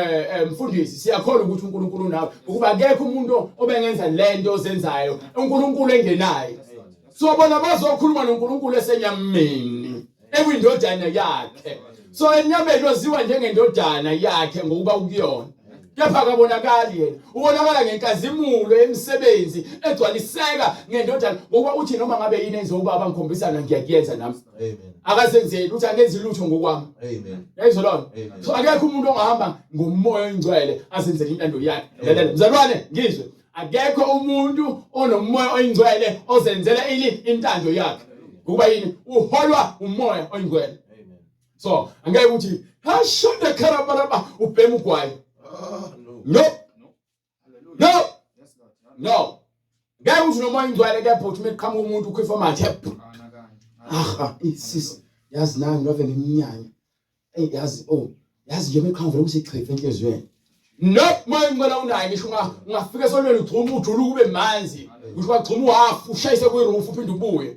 mfundisi siyakholwa ukuthi uNkulunkulu unawe, ukuba akekho umuntu obengenza lento ozenzayo uNkulunkulu engenaye. So bona bazokhuluma noNkulunkulu esenyameni ekwindodana yakhe. So enyameni waziwa njengendodana yakhe ngokuba ukuyona, kepha akabonakali yena, ubonakala ngenkazimulo yemisebenzi egcwaliseka ngendodana, ngokuba uthi noma ngabe yini enze ubaba ngikhombisana ngiyakuyenza nami. Amen. Akazenzeli uthi angenzi lutho ngokwami. Amen. Yayizwa lona. Amen. So akekho umuntu ongahamba ngomoya oyingcwele azenzele intando yakhe. Lalela mzalwane, ngizwe, akekho umuntu onomoya oyingcwele ozenzela ini intando yakhe. Ngokuba yini? Uholwa umoya oyingcwele. Amen. So angeke uthi hashonde kharabaraba ubhema ugwayi. Ah, no. No. No. No. Ngeke uthi nomoya oyingcwele kepha uthi meqhamuka umuntu ukhwifa amathe. Ah, sis, yazi nami ngave ngiminyanya. Ey yazi, oh, yazi nje meqhamuka vele usichife enhliziyweni. No, moya oyingcwele unaye ngisho ungafika esolweni ugxuma ujula ube manzi. Ngisho ungagxuma uhafu ushayise kwi-roof uphinde ubuye.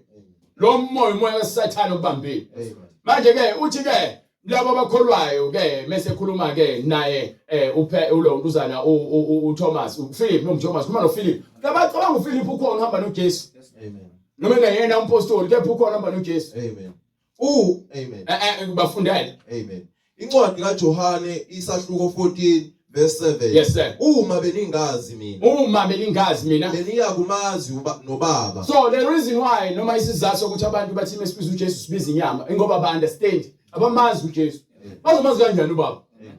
Lo moya umoya kaSathane okubambile. Amen. Manje ke uthi ke labo abakholwayo ke mase ekhuluma ke naye uphe ulontuzana uThomas, uPhilip, no Thomas, khuluma noPhilip. Labacabanga uPhilip ukhona uhamba noJesu. Amen. Noma engeyena umpostoli kepha ukhona uhamba noJesu. Amen. Amen. Bafundele. Amen. Incwadi kaJohane isahluko 14 verse 7. Yes sir. Uma beningazi mina, Uma beningazi mina, beniyakumazi nobaba. So the reason why noma isizathu sokuthi abantu bathi mesibiza uJesu sibiza inyama ingoba ba understand abamazi uJesu. Bazomazi kanjani ubaba? Amen.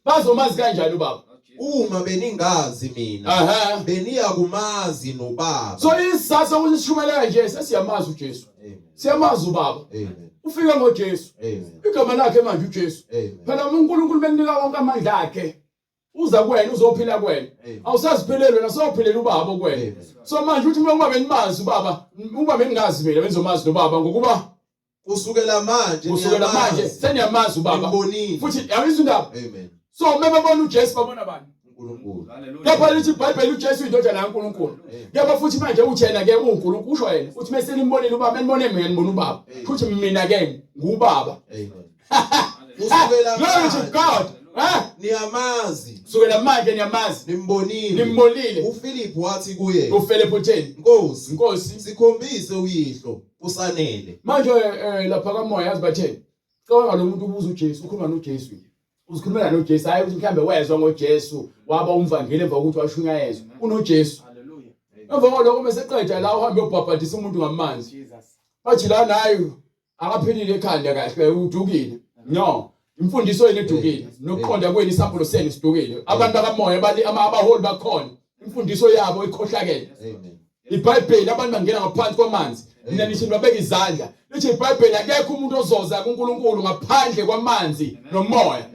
Bazomazi kanjani ubaba? Uma beningazi mina, beniyakumazi nobaba. So isizathu sokuthi sishumayela nje sesiyamazi uJesu. Amen. Siyamazi ubaba. Amen. Ufike ngoJesu. Amen. Igama lakhe manje uJesu. Amen. Phela uNkulunkulu beninika wonke amandla akhe. Uza kuwena uzophila kuwena. Amen. Awusaziphileli wena sowuphilela ubaba kuwena. Amen. So manje uthi uma benimazi ubaba, uma beningazi mina benizomazi nobaba ngokuba kusukela manje kusukela manje seniyamazi ubaba. Nimbonile. Futhi yabizwa indaba. Amen. So uma bebona uJesu babona bani? uNkulunkulu. Kepha lithi iBhayibheli uJesu uyindodana kaNkulunkulu. Amen. Kepha futhi manje uthi yena ke uNkulunkulu usho yena uthi mase nimbonile ubaba enibone mina nibona ubaba. Amen. Futhi mina ke ngubaba. Amen. Kusukela Glory to manje God. Ha? niyamazi, Kusukela manje niyamazi. nimbonile. Nimbonile. uPhilip wathi kuye, uPhilip utheni? Nkosi, Nkosi. sikhombise uyihlo usanele. Manje lapha kamoya yazi batheni? Cabanga lo muntu ubuza uJesu, ukhuluma noJesu nje. Uzikhulumela noJesu, hayi ukuthi mhlambe wezwa ngoJesu, waba umvangeli emva kokuthi washunyayezwa. Unojesu. Hallelujah. Emva kwalokho mase qeda la uhambe uyobhabhadisa umuntu ngamanzi. Jesus. Bathi la naye akaphilile ekhanda kahle udukile. No, imfundiso yenu edukile, nokuqonda kwenu isambulo senu sidukile. Abantu bakamoya bali abaholi bakhona, imfundiso yabo ikhohlakele. Amen. IBhayibheli abantu bangena ngaphansi kwamanzi. Nina nithi nibabeka izandla. Lithi iBhayibheli akekho umuntu ozoza kuNkulunkulu ngaphandle kwamanzi nomoya.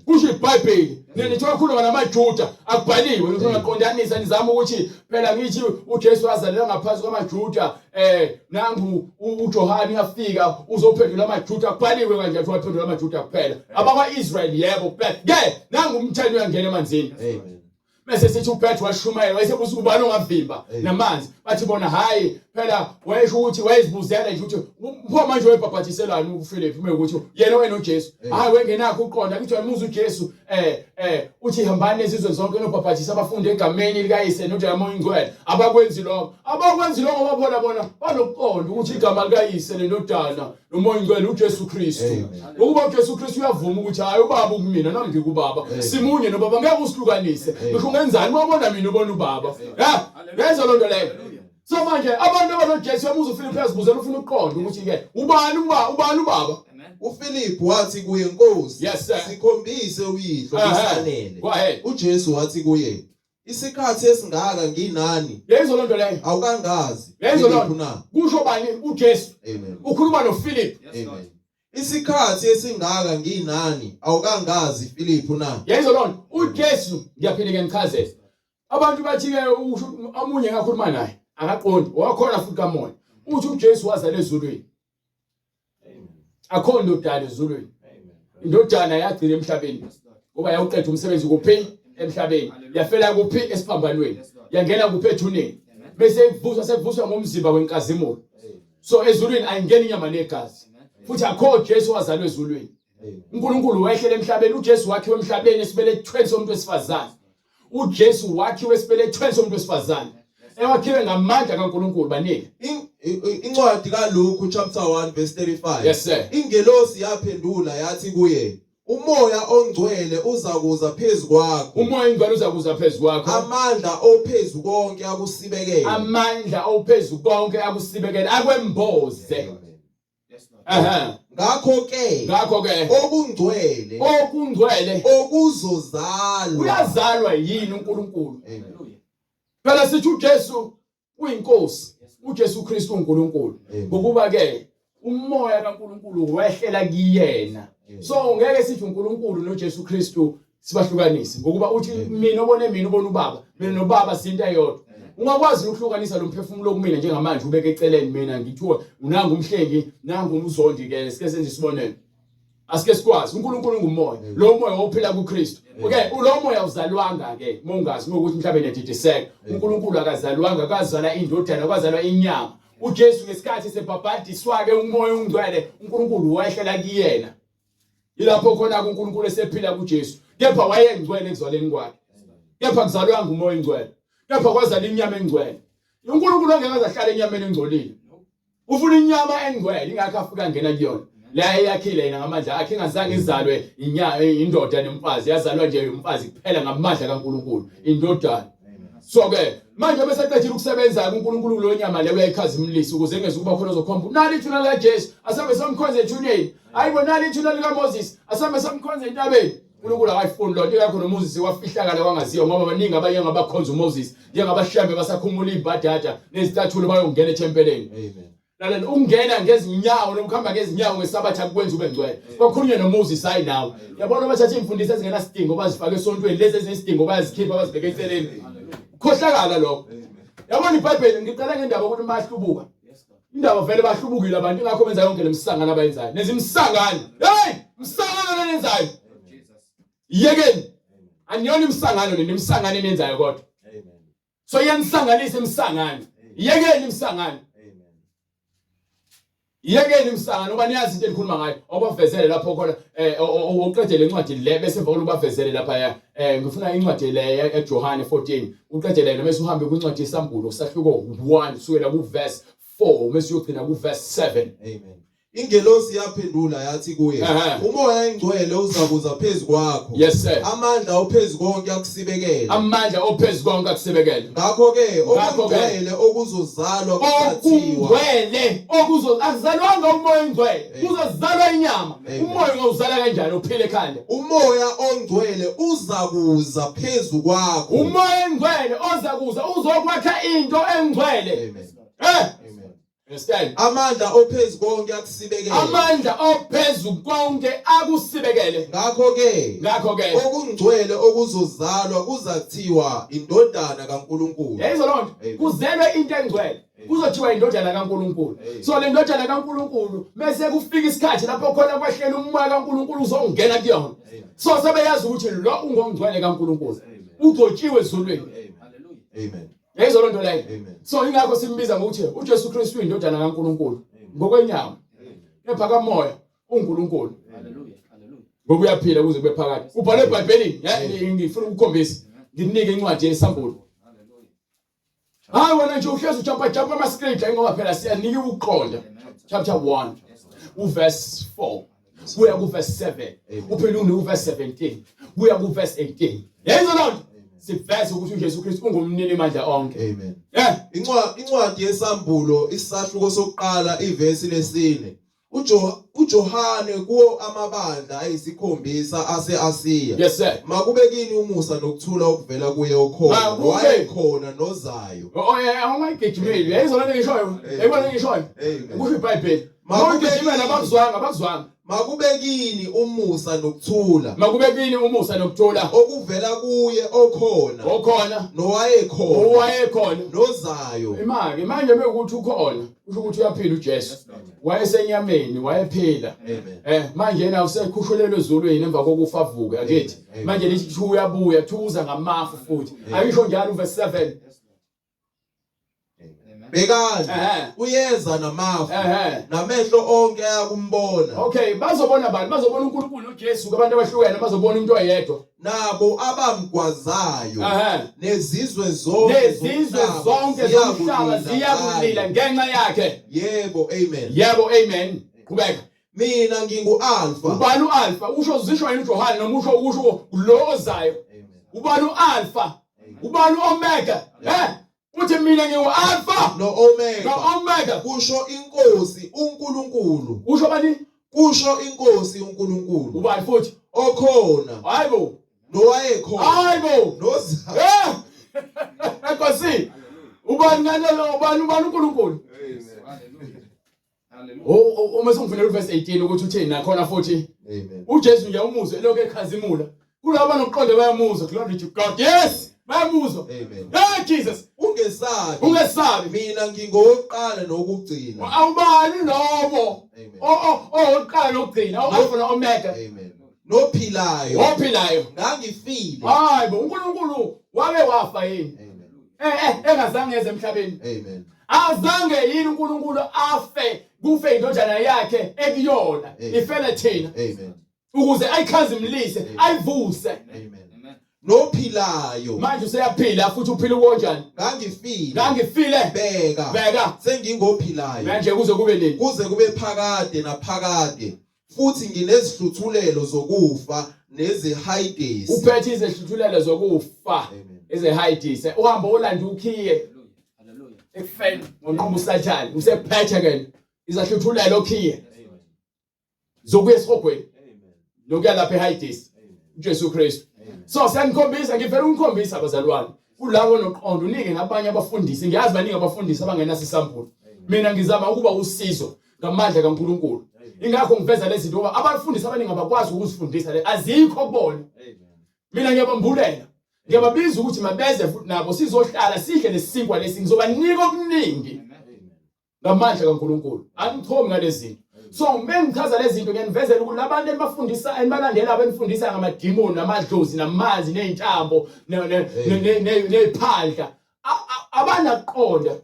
Kusho iBhayibheli. Nina nithi wakhuluma namaJuda akubhaliwe nithi ungaqondanisa nizama ukuthi phela ngithi uJesu wazalelwa ngaphansi kwamaJuda eh nangu uJohane uyafika uzophendula amaJuda akubhaliwe kanje athi waphendula amaJuda kuphela. Abakwa-Israyeli yebo kuphela. Ke nangu umtheni uyangena emanzini. Amen. Bese sithi uPetru washumayela wayesebuza ubani ongavimba namanzi bathi bona hayi phela wayesho ukuthi wayezibuzela nje ukuthi pho manje wayebhabhathiselani uFilip uma ukuthi yena wayenoJesu hayi wengenakho uqonda ngithi wayemuza uJesu eh eh uthi hambani ezizweni zonke nobhabhathisa abafundi egameni likaYise noJesu Oyingcwele abakwenzi lokho abakwenzi lokho ngoba bona bona banokuqonda ukuthi igama likaYise lendodana nomoya ongcwele uJesu Kristu ngokuba uJesu Kristu uyavuma ukuthi hayi ubaba ukumina nami ngikubaba simunye nobaba ngeke usihlukanise ngisho ungenzani wabona mina ubona ubaba ha ngenza lonto leyo so manje abantu abanoJesu yamuza uFilip uyazibuzela ufuna ukuqonda ukuthi ke ubani uba ubani ubaba uFilip wathi kuye Nkosi yes, sir. sikhombise uyihlo kusanele Go ahead. uJesu wathi kuye Isikhathi esingaka nginani. Yayizwa lonto leyo. Awukangazi. Yayizwa lonto. Na. Kusho bani uJesu? Amen. Ukhuluma noPhilip. Amen. Isikhathi esingaka nginani awukangazi Philip na? Yayizwa lonto. uJesu ngiyaphinde ke ngichazele. Abantu bathi ke omunye ngakhuluma naye akaqondi wakhona futhi kamoya. Uthi uJesu wazala ezulwini. Akho ndodana ezulwini. Indodana yagcina emhlabeni ngoba yawuqeda umsebenzi kuphi emhlabeni. Yafela kuphi esiphambanweni. Yangena kuphi ethuneni. Bese ivuswa sekuvuswa ngomzimba wenkazimulo. So ezulwini ayingeni inyama negazi. Futhi akho Jesu wazalwa ezulwini. uNkulunkulu wehlela emhlabeni uJesu wakhiwe emhlabeni esibelethweni somuntu wesifazane. uJesu wakhiwe esibelethweni somuntu wesifazane ewakhiwe ngamandla kaNkulunkulu banike Incwadi kaLuke chapter 1 verse 35 Yes sir Ingelosi yaphendula yathi kuye uMoya ongcwele uzakuza phezu kwakho uMoya ongcwele uzakuza phezu kwakho amandla ophezu konke akusibekele amandla ophezu konke akusibekele akwemboze Ehhe. Ngakho ke Ngakho ke okungcwele okungcwele okuzozalwa uyazalwa yini uNkulunkulu? Amen. Phela sithi uJesu uyinkosi, uJesu Kristu uNkulunkulu. Amen. Ngokuba ke umoya kaNkulunkulu wehlela kuyena. So ngeke sithi uNkulunkulu noJesu Kristu sibahlukanise ngokuba uthi mina obone mina ubona ubaba mina nobaba sinto eyodwa ungakwazi ukuhlukanisa lo mphefumulo kumina njengamanje ubeke eceleni mina ngithiwa unanga umhlengi nanga umzondi ke sike senze isibonelo asike sikwazi uNkulunkulu ungumoya lo moya ophila kuKristu okay lo moya uzalwanga ke mongazi ngokuthi mhlawumbe nedidiseka uNkulunkulu akazalwanga kwazalwa indodana kwazalwa inyama uJesu ngesikhathi sebhabhadiswa ke umoya ongcwele uNkulunkulu wehlela kuyena Yilapho khona uNkulunkulu esephila kuJesu. Kepha wayengcwele ekuzaleni kwakhe. Kepha kuzalwanga umoya ongcwele. Kepha kwazala inyama engcwele. uNkulunkulu angeke aze ahlale enyameni engcolile. Ufuna inyama engcwele ingakho afika ngena kuyona. La eyakhile yena ngamandla akhe ingazange izalwe indoda nomfazi yazalwa nje umfazi kuphela ngamandla kaNkulunkulu indodana. So ke manje bese eqedile ukusebenza kuNkulunkulu lo nyama leyo uyayikhazimulisa ukuze engeze ukuba khona ozokhomba nali ithuna likaJesu asambe somkhonze ethuneni hayibo nali ithuna likaMoses asambe samkhonze entabeni uNkulunkulu akayifuni lonto ingakho noMoses wafihlakala kwangaziwa ngoba baningi abanye ngabakhonza uMoses njengabashembe basakhumula imbadada nezicathulo bayongena ethempeleni Amen. Lalela ukungena ngezinyawo nokuhamba ngezinyawo ngesabatha kukwenza ube ngcwele. Kwakhulunywa noMoses hayi nawe. Yabona bathatha imfundiso ezingenasidingo bazifake esontweni lezi ezinesidingo bayazikhipha bazibeke eceleni. Khohlakala lokho. Yabona iBhayibheli ngiqala ngendaba ukuthi bahlubuka. Indaba vele bahlubukile abantu ingakho benza yonke lemisangano abayenzayo. Nenza imisangano. Hey, msangano lenenzayo. Yekeni. Aniyona imisangano nini imisangano enenzayo kodwa. So iyanihlanganisa imisangano. Yekeni imisangano. Yekeni imisangano ngoba niyazi into enikhuluma ngayo. Obavezele lapho khona eh uqede le ncwadi le bese emva ubavezele lapha ya eh ngifuna incwadi le eJohane 14 uqede le bese uhambe kwincwadi yesambulo sahluko 1 kusukela ku verse 4 bese uyogcina ku verse 7. Amen. Ingelosi yaphendula yathi kuye, Ehhe. uMoya engcwele uzakuza phezu kwakho. Yes sir. Amandla ophezu konke akusibekele. Amandla ophezu konke akusibekele. Ngakho-ke Ngakho-ke, okungcwele okuzozalwa kuzathiwa Okungcwele okuzo akuzalwanga umoya ongcwele, Amen. kuzozalwa inyama. Amen. Umoya ungawuzala kanjani uphile ekhanda? uMoya ongcwele uzakuza phezu kwakho. Umoya engcwele oza kuza uzokwakha into engcwele. Amen. Eh, Amen. understand? Amandla ophezu konke akusibekele. Amandla ophezu konke akusibekele. Ngakho-ke Ngakho-ke okungcwele okuzozalwa kuzathiwa indodana kaNkulunkulu. Yayizwa loo nto. Amen. Kuzelwe into engcwele. Kuzothiwa indodana kaNkulunkulu. Amen. So le ndodana kaNkulunkulu bese kufika isikhathi lapho khona kwehlela umoya kaNkulunkulu uzongena kuyona. So sebeyazi ukuthi lo ungongcwele kaNkulunkulu. Ugcotshiwe ezulwini. Amen. Yayizwa loo nto leyo. Amen. So ingakho simbiza ngokuthi uJesu Kristu uyindodana kaNkulunkulu ngokwenyama. Kepha kamoya uNkulunkulu. Ngoba uyaphila kuze kube phakade. Ubhalwe eBhayibhelini, ngifuna ukukhombisa. Nginike incwadi yesambulo. Hayi wena nje uhlezi ujumpa jumpa ama scripture ngoba phela siyanika ukuqonda. Chapter 1 uverse 4 kuya ku verse 7 uphinde unike uverse 17 kuya ku verse 18. Yayizwa loo nto? Siveze ukuthi uJesu Kristu ungumnini mandla onke. Amen. Eh, Incwadi yesambulo isahluko sokuqala ivesi lesine. UJohane kuwo amabandla ayisikhombisa ase-Asiya. Yes sir. Makube kini umusa nokuthula okuvela kuye okhona, Makube. wayekhona nozayo. Oh yeah, ungayigijimeli. Yayizwa lento engishoyo. Amen. Yayibona engishoyo. Amen. Kusho iBhayibheli. Makube Mawugijimela kini. abakuzwanga, abakuzwanga. Makube kini umusa nokuthula Makube kini umusa nokuthula okuvela kuye okhona, okhona, nowayekhona, owayekhona. nozayo. Imake manje mekuthi ukhona, kusho ukuthi uyaphila uJesu. Wayesenyameni, wayephila. Amen. Manje yena usekhushulelwe ezulwini emva kokufa avuke, akithi. Amen. Manje lithi uyabuya, thuza ngamafu futhi. Ayisho njalo uverse 7. Bhekani, Ehhe. uyeza namafu, Ehhe. namehlo onke ayakumbona. Okay, bazobona bani? Bazobona uNkulunkulu noJesu kubantu abahlukene, bazobona umuntu oyedwa. Nabo abamgwazayo, Ehhe. nezizwe zonke Nezizwe zomhlaba zonke zomhlaba ziyakulila ziyakulila ngaye. ngenxa yakhe. Yebo, amen. Yebo, amen. Qhubeka. Mina ngingu-Alfa. Ubani uAlpha? Usho zisho yini uJohane noma usho usho lo ozayo? Amen. Ubani uAlpha? Ubani uOmega? Eh? Uthi mina ngingu-Alpha No-Omega. no-Omega. Kusho inkosi uNkulunkulu. Usho bani? Kusho inkosi uNkulunkulu. Ubani futhi? Okhona, Hayibo. nowayekhona, Hayibo. nozayo. Eh! Enkosi. Ubani ngalo ubani ubani uNkulunkulu? Uma sengifunela uverse 18 ukuthi uthini nakhona futhi. Amen. uJesu nje umuzwe elokhu ekhazimula. Kulabo abanokuqonda bayamuzwa. Glory to God. Yes, bayamuzwa. Amen. Hey Jesus, Ungesabi. ungesabi. Mina ngingowokuqala nokugcina. Awubani lobo. Amen. Owokuqala nokugcina, o-Alpha no-Omega. Amen. Nophilayo. Ophilayo. Ngangifile. Hayi bo, uNkulunkulu wake wafa yini? Amen. Engazange eze emhlabeni. Amen. Azange yini uNkulunkulu afe kufe indodana yakhe ekuyona Amen. ifele thina Amen. ukuze ayikhazimlise ayivuse. Amen. Nophilayo. Manje useyaphila futhi uphila ukonjani? Ngangifile. Ngangifile. Bheka. Bheka. Sengingophilayo. Manje kuze kube nini? Kuze kube phakade naphakade. Futhi nginezihluthulelo zokufa nezehayidesi. Uphethe izehluthulelo zokufa. Amen. Ezehayidesi. Uhamba olanda ukhiye. Ekufeni ngonqoba uSathane usephethe ke izahluthulelo okhiye. Zokuya esihogweni. Nokuya lapha eHayidesi. uJesu Kristu. So siyanikhombisa ngivela ukunikhombisa abazalwane. Kulabo noqondo unike nabanye abafundisi. Ngiyazi baningi abafundisi abangenaso isambulo. Mina ngizama ukuba usizo ngamandla kaNkuluNkulu. Ingakho ngiveza lezi zinto ngoba abafundisi abaningi abakwazi ukuzifundisa le azikho kubona. Mina ngiyabambulela. Ngiyababiza ukuthi mabeze futhi nabo sizohlala sidle lesinkwa lesi ngizobanika okuningi ngamandla kaNkuluNkulu. Angichomi ngalezi zinto. So mengichaza lezi zinto ngiyanivezela ukuthi labantu enibafundisa enibalandela abenifundisa ngamadimoni namadlozi namanzi nezintambo neziphandla abanaqonda.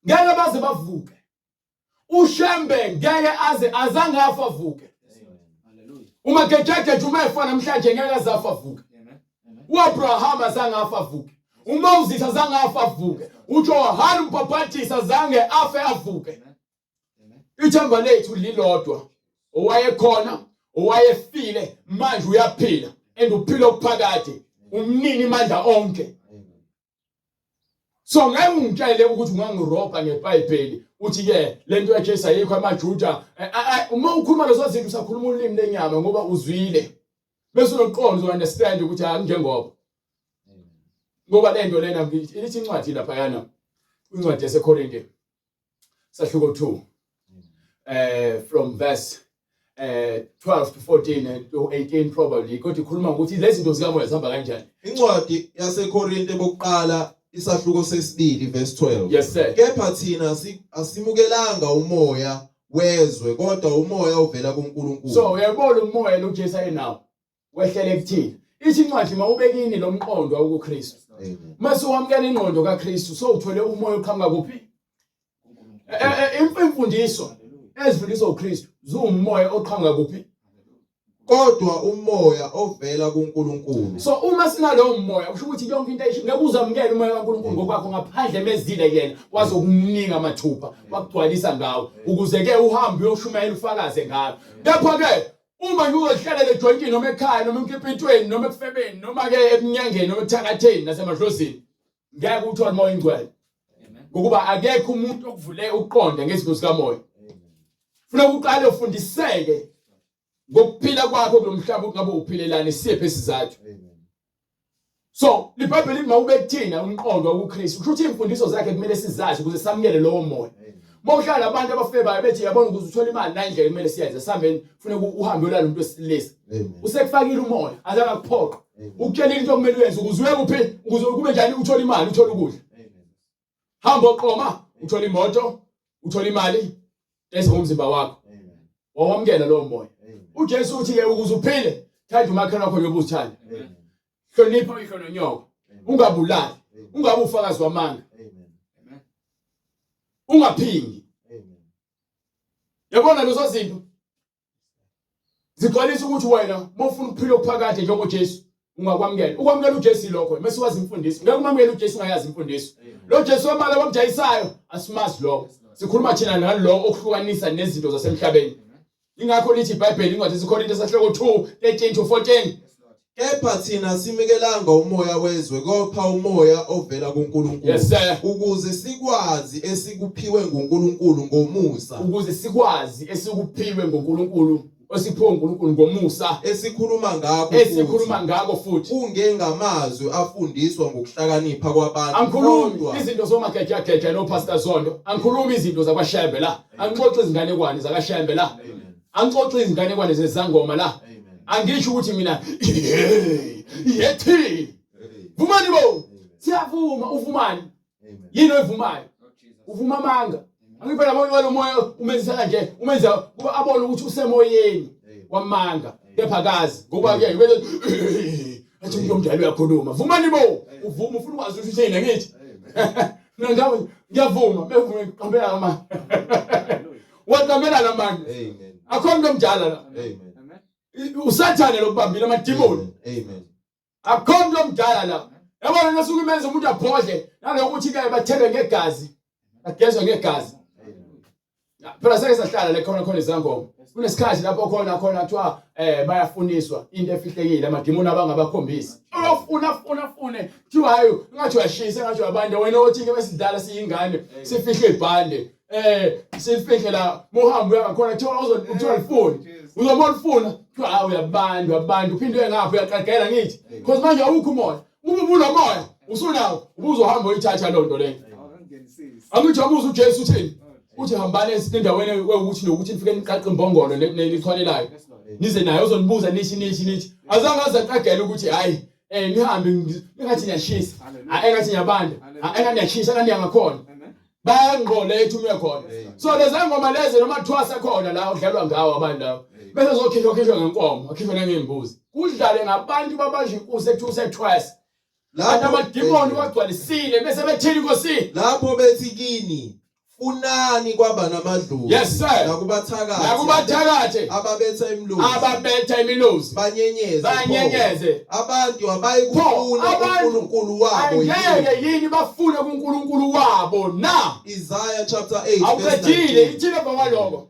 Ngeke baze bavuke. uShembe ngeke aze azange afa avuke. Uma gejegeje uma efa namhlanje ngeke aze afa avuke. uAbraham azange afa avuke. uMoses azange afa avuke. uJohane umbhaphatisi azange afe avuke. Ithemba lethu lilodwa. Owayekhona, owayefile, manje uyaphila and uphila okuphakade. Umnini mandla onke. So ngeke ungitshele ukuthi ungangirobha ngeBhayibheli uthi ke lento yaJesu ayikho amaJuda. Eh, eh, eh, uma ukhuluma lezo zinto usakhuluma ulimi lenyama ngoba uzwile. Bese unoqondo uzo understand ukuthi akunjengoba. Ngoba lento lena ithi incwadi lapha yana incwadi yaseKorinte sahluko 2 from verse 12 to 14 and to 18 probably kodwa ikhuluma ukuthi lezi zinto zikamoya zihamba kanjani. Incwadi yaseKorinte bokuqala isahluko sesibili verse 12. Yes sir. Kepha thina asimukelanga umoya wezwe kodwa umoya ovela kuNkulunkulu. So uyabona umoya lo Jesu ayenawo wehlele kuthina. Ithi incwadi mawube kini lo mqondo awukuKristu. Mase wamukela ingqondo kaKristu so uthole umoya oqhamuka kuphi? E, e, e, imfundiso ezifundiswa uKristu ziwumoya oqhamuka kuphi? Kodwa umoya ovela kuNkulunkulu. So uma sinalowo moya kusho ukuthi yonke into ayisho ngeke uzamukele umoya kaNkulunkulu ngokwakho ngaphandle mezile yena wazokunika amathupha wakugcwalisa ngawo ukuze ke uhambe uyoshumayela ufakaze ngayo. Kepha ke uma nje uzohlalela ejoyintini noma ekhaya noma enkipitweni noma ekufebeni noma ke eminyangeni noma ekuthakatheni nasemadlozini ngeke uthole umoya ingcwele ngokuba akekho umuntu okuvule ukuqonda ngezinto zikamoya. Funa uqale ufundiseke ngokuphila kwakho kulomhlaba ukuthi ngabe uphilelani isiphi isizathu. So liBhayibheli lithi mawube kuthina umqondo wakuKristu kusho ukuthi imfundiso zakhe kumele sizazi ukuze samukele lowo moya. Uma uhlala abantu abafebayo bethi yabona ukuze uthole imali la indlela kumele siyenze sihambeni kufuneka uhambe uyolala umuntu wesilisa. Usekufakile umoya azange akuphoqa. Ukutshelile into okumele uyenze ukuze uye kuphi ukuze kube njani uthole imali uthole ukudla. Hamba oqoma uthole imoto uthole imali dayisa ngomzimba wakho. Wawamukela lowo moya. UJesu uthi ke ukuze uphile thanda umakhelwane wakho njengoba uzithanda. Hlonipha uyihlo nonyoko. Ungabulali. Ungabe ufakazi wamanga. Ungaphingi. Yabona lezo zinto zigcwalisa ukuthi wena uma ufuna ukuphila okuphakade njengoJesu ungakwamukela. Ukwamukela uJesu lokho mase wazi imfundiso. Ngeke umamukele uJesu ungayazi imfundiso. Lo Jesu wamala wamjayisayo asimazi lokho. Sikhuluma thina nalo okuhlukanisa nezinto zasemhlabeni. Ingakho lithi iBhayibheli incwadi yaseKorinte sahloko 2 13 to 14. Kepha thina simikelanga umoya wezwe kopha umoya ovela kuNkulunkulu Yes sir. ukuze sikwazi esikuphiwe nguNkulunkulu ngomusa Ukuze sikwazi esikuphiwe ngoNkulunkulu osiphiwe uNkulunkulu ngomusa esikhuluma ngakho esikhuluma ngakho futhi kungengamazwi afundiswa ngokuhlakanipha kwabantu angikhulumi kodwa izinto zomagejageja noPastor Zondo angikhulumi izinto zakwaShembe la angixoxi izinganekwane zakashembe la angixoxi izinganekwane zezangoma la angisho ukuthi mina yethi vumani bo siyavuma uvumani yini oyivumayo uvuma amanga angiphela bonke walo moya umenzisa kanje umenza kuba abone ukuthi usemoyeni wamanga kepha kazi ngoba ke athi umuntu omdala uyakhuluma vumani bo uvuma ufuna ukwazi ukuthi uthini ngithi mina ngawe ngiyavuma bevume ngiqambela amanga waqambela lamanga amen akho umuntu omdala la amen usathane lokubambile amadimoni amen akho umuntu omdala la yabona nasuke imenza umuntu abhodle nalokuthi ke bathelwe ngegazi bagezwe ngegazi phela seke sahlala le khona khona izangoma kunesikhathi lapho khona khona kuthiwa bayafuniswa into efihlekile amadimoni abangabakhombisi uyofuna funa fune kuthiwa hayi ngathi uyashisa ngathi uyabanda wena othi ke besidlala siyingane sifihle ibhande sifihle la muhambe uya ngakhona kuthiwa kuthiwa lifuni uzobona ufuna kuthiwa hayi uyabanda uyabanda uphinde uye ngapha uyaqagela ngithi because manje awukho umoya uma ubunomoya usunawo ubuzohamba uyithatha loo nto leyo angithi abuza uJesu uthini uthi hambani endaweni ukuthi nokuthi nifike niqaqe imbongolo nelichwalelayo nize naye uzonibuza nithi nithi nithi azange aze aqagele ukuthi hayi nihambe ningathi niyashisa engathi niyabanda engathi niyashisa engathi niyangakhona bayangqo le ethunywe khona so lezi ngoma lezi noma thwasa khona la udlalwa ngawo abantu lawo bese zokhishwa khishwa ngenkomo akhishwa nangembuzi kudlale ngabantu babanjwe inkusi ekuthiwa usethwasa Kanti amadimoni wagcwalisile bese bethini Nkosi? Lapho bethi kini funani kwaba namadlozi. Yes sir. Nakubathakathi. Nakubathakathi. Ababetha imilozi. Ababetha imilozi. Banyenyeze. Banyenyeze. Abantu abayi kufuna uNkulunkulu wabo. Angeke yini bafune kuNkulunkulu wabo na? Isaiah chapter 8 verse 19. Awuqedile ithini emva kwaloko?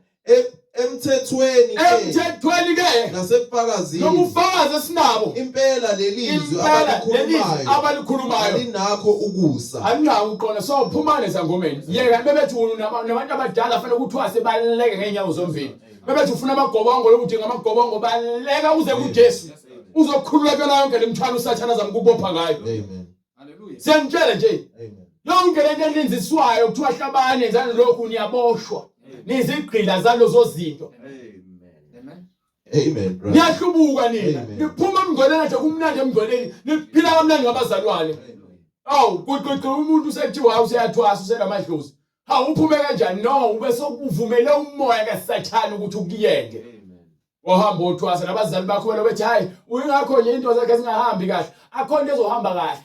Emthethweni ke, Emthethweni ke, nasebufakazini, nobufakazi esinabo, impela leli zwi impela leli abalikhulumayo abalikhulumayo alinakho ukusa. Alinako ukuqonda. So phumani ezangomeni, yeka bebethi nabantu abadala fanele kuthiwa sebaleke ngeenyawo zombili. Bebethi ufuna amagobongo, lokudinga amagobongo, baleka uze kuJesu, uzokhululeka yonke lemthwalo uSathana azama ukubopha ngayo. Amen. Hallelujah. Siyangitshela nje, Amen. yonke lento enenziswayo kuthiwa hlabane, njalo lokhu niyaboshwa, nizigqila zalozo zinto. Amen. Amen, brother. Niyahlubuka nina. Amen. Niphuma emngcweleni nje, kumnandi emngcweleni, niphila kamnandi ngabazalwane. Awu, kuqiqi umuntu usekuthiwa hawu, useyathwasa, usenamadlozi. Hawu, uphume kanjani? No, ube sokuvumele umoya kaSathane ukuthi ukuyenge, wahamba uthwasa nabazali bakho wena, bethi hayi, uyingakho nje into zakhe zingahambi kahle. Akho into ezohamba kahle.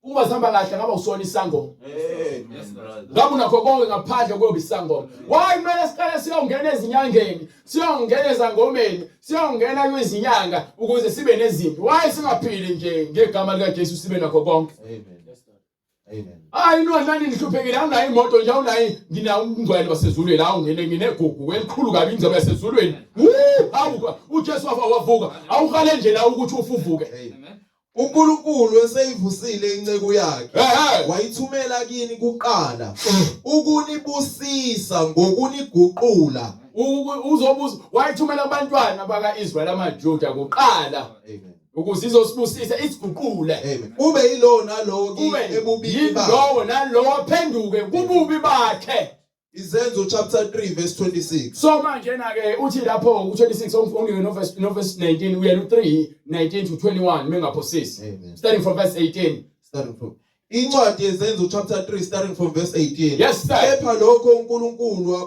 Uma zihamba kahle ngaba usona isangoma. Yes, brother. Ngabe unakho konke ngaphandle kuyoba isangoma. Why kumele siqale siyongena ezinyangeni, siyongena ezangomeni, siyongena kwizinyanga ukuze sibe nezinto? Why singaphili nje ngegama likaJesu sibe nakho konke? Amen. Amen. Hayi no, nani nihluphekile, awunayo imoto nje, awunayo, nginawo umngcwele wasezulwini, awu ngine nginegugu elikhulu kabi, ingcebo yasezulwini. Woo, hawu, uJesu wafa wavuka. Awuqale nje la ukuthi ufuvuke. Amen. Amen. uNkulunkulu eseyivusile inceku yakhe, wayithumela kini kuqala ukunibusisa ngokuniguqula. Uzobuza, wayithumela kubantwana bakaIsrael, amaJuda kuqala, Amen. ukuze izosibusisa, isiguqule. Amen. Kube yilowo nalowo Kube ebubini bakhe. yilowo nalowo aphenduke kububi bakhe. Izenzo chapter 3 verse 26. So manje na ke uthi lapho ku-26, ongike no verse 19, uyena u-3 19 to 21 mengaphosisi. Amen. Starting from verse 18. Starting from Incwadi yeZenzo chapter 3 starting from verse 18. Yes, sir. Kepha lokho uNkulunkulu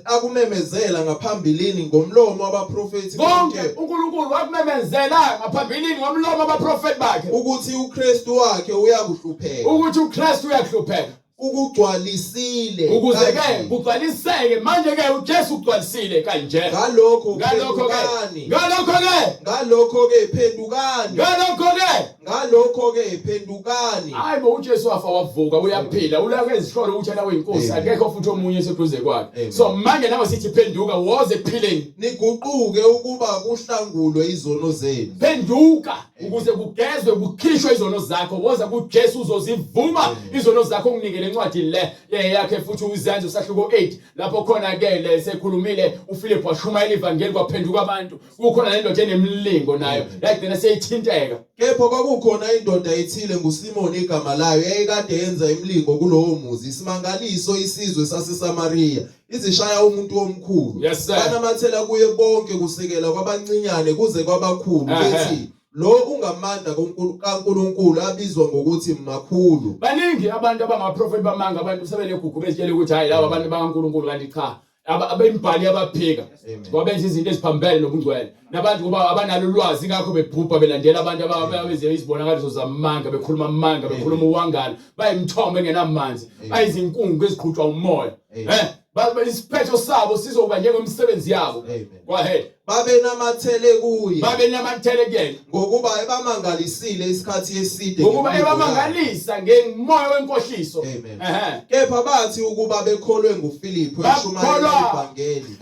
akumemezela ngaphambilini ngomlomo wabaprofethi Konke bonke, uNkulunkulu wakumemezela ngaphambilini ngomlomo wabaprofeti bakhe, ukuthi uKristu wakhe uyakuhlupheka, ukuthi uKristu uyakuhlupheka, ukugcwalisile ukuze ke kanje. kugcwaliseke. Manje ke uJesu ugcwalisile kanje. Ngalokho Ngalokho ke, phendukani. Ngalokho ke, Ngalokho ke phendukani. Ngalokho ke, Ngalokho ke phendukani. Hayi bo, uJesu wafa wavuka, uyaphila, ulake ezihlolo ukuthi yena uyinkosi. Amen. Akekho futhi omunye eseduze kwakhe. Amen. So manje nawe sithi phenduka, woze ekuphileni. Niguquke ukuba kuhlangulwe izono zenu. Phenduka ukuze kugezwe, kukhishwe izono zakho. Woza kuJesu, uzozivuma izono zakho, unginike lencwadi le yakhe futhi, uZenzo sahluko 8, lapho khona ke le sekhulumile uPhilip, washumayela ivangeli, kwaphenduka abantu. Kukhona nendoda enemlingo nayo yagcina seyithinteka. Kepha kwakukhona indoda ethile, nguSimoni igama layo, yayikade yenza imilingo kulowo muzi, isimangaliso isizwe saseSamariya, izishaya umuntu omkhulu. Yes, sir. Banamathela kuye bonke, kusukela kwabancinyane kuze kwabakhulu, bethi, lo ungamandla kaNkulunkulu abizwa ngokuthi makhulu. Baningi abantu abangaprofeti bamanga. Abantu sebenegugu, bezitshela ukuthi hayi, laba abantu bakaNkulunkulu, kanti cha, abembhali abaphika. Amen. Ngoba benza izinto eziphambene nobungcwele nabantu, ngoba abanalo ulwazi, ingakho bebhubha belandela abantu abenze izibonakaliso zamanga, bekhuluma amanga, bekhuluma uwangala, bayimithombo engenamanzi, bayizinkungu eziqhutshwa umoya. Amen. Isiphetho sabo sizokuba njengomsebenzi yabo. Amen. Go ahead. Babenamathele kuye, Babenamathele kuyena, ngokuba ebamangalisile isikhathi eside ngokuba ngemilingo yakhe. ebamangalisa ngemoya wenkohliso. Amen. Kepha bathi ukuba bekholwe nguFiliphu eshumayela Bakholwa. ivangeli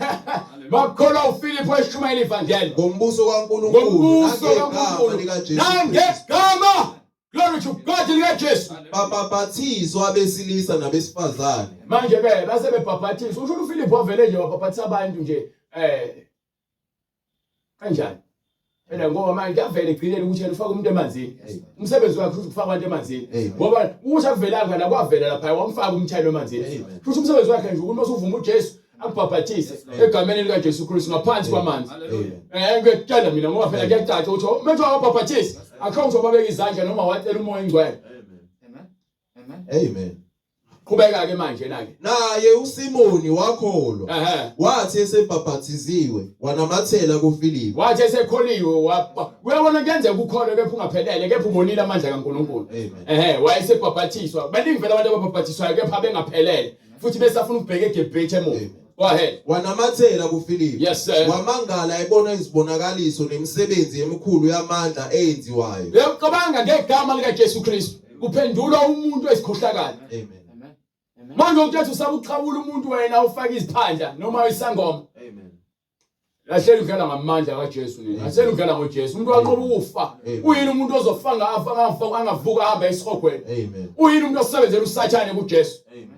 Bakholwa uFiliphu eshumayela ivangeli ngombuso kaNkulunkulu ngombuso nangegama kaNkulunkulu likaJesu Kristu, nangegama, glory to God, likaJesu, babhaphathizwa abesilisa nabesifazane. Manje ke base bebhaphathizwa. Usho uFiliphu wavele nje wabhaphathisa abantu nje kanjani phela? Ngoba manje kuyavela egcineni ukuthi yena ufaka umuntu emanzini. Amen. Umsebenzi wakhe ukuthi ukufaka abantu emanzini. Amen. Ngoba ukuthi akuvelanga la, kwavela lapha, wamfaka umthelo emanzini. Amen. Futhi umsebenzi wakhe nje ukuthi usuvuma uJesu, akubhaphathise egameni likaJesu Kristu ngaphansi kwamanzi. Amen. Ngiyakutshela mina, ngoba phela kuyacaca ukuthi manje wabhaphathisa, akho ukuthi wababeka izandla noma wacela umoya ongcwele. Amen. Amen. Amen. Qhubeka ke manje na ke. Naye uSimoni wakholwa. Wathi esebhaphathiziwe wanamathela kuFilipu. Wathi esekholiwe uyabona, kuyenzeka ukukholwa kepha ungaphelele, kepha ubonile amandla kaNkulunkulu. Amen. Wayesebhaphathiswa. Baningi vele abantu ababhaphathiswayo kepha bengaphelele, futhi besafuna ukubheka eGibhithe emuva. Amen. Go ahead. Wanamathela kuFilipu. Yes, sir. Wamangala ebona izibonakaliso nemisebenzi emikhulu yamandla eyenziwayo. Uyacabanga, ngegama likaJesu Kristu kuphendulwa umuntu esikhohlakala. Amen. Amen. Amen. Manje ukuthetha usaba ukuxhawula umuntu, wena ufaka iziphandla noma isangoma. Amen. Lahleli udlala ngamandla kaJesu nina. Lahleli udlala ngoJesu. Umuntu wanqoba ukufa. Uyini umuntu ozofa ngafa ngafa angavuka ahambe esihogweni? Amen. Uyini umuntu osebenzela uSathane kuJesu? Amen.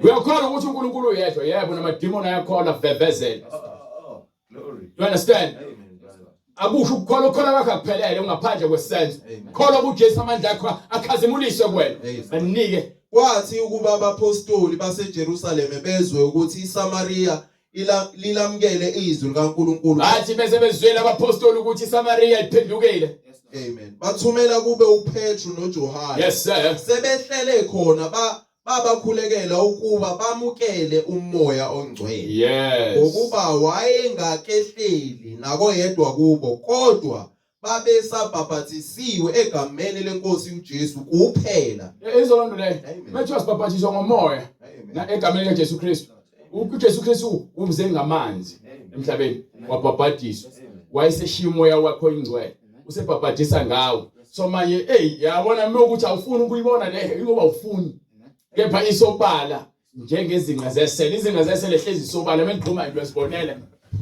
Uyakholwa ukuthi uNkulunkulu uyedwa, yebo namadimoni ayakholwa vevezela. Oh, oh, oh. Glory. You understand? Amen. brother. Akusho ukukholwa ukukholwa kwakho akuphelele ungaphandle kwesenzo. Amen. Kholwa kuJesu amandla akho akhazimuliswe kuwena. Amen. Banike Kwathi ukuba abapostoli baseJerusalema bezwe ukuthi iSamariya lilamukele izwi likaNkulunkulu. Bathi bese bezwile abapostoli ukuthi iSamariya iphendukile. Amen. Bathumela kube uPetru noJohane. Yes sir. Sebehlele khona ba babakhulekela ukuba bamukele umoya ongcwele. Yes. Ngokuba wayengakehleli nakoyedwa kubo kodwa babesabhabhathisiwe egameni lenkosi uJesu kuphela. Izolo nto leyo. Amen. Methiwa sibhabhathiswa ngomoya Amen. na egameni likaJesu Kristu. UJesu Kristu uze ngamanzi emhlabeni wabhabhadiswa. Wayeseshiya umoya wakho ingcwele. Usebhabhadisa ngawo. So manje hey yabona uma ukuthi awufuni ukuyibona le ingoba awufuni. Kepha isobala njengezinqa zesele izinqa zesele hlezi sobala meligquma into esibonele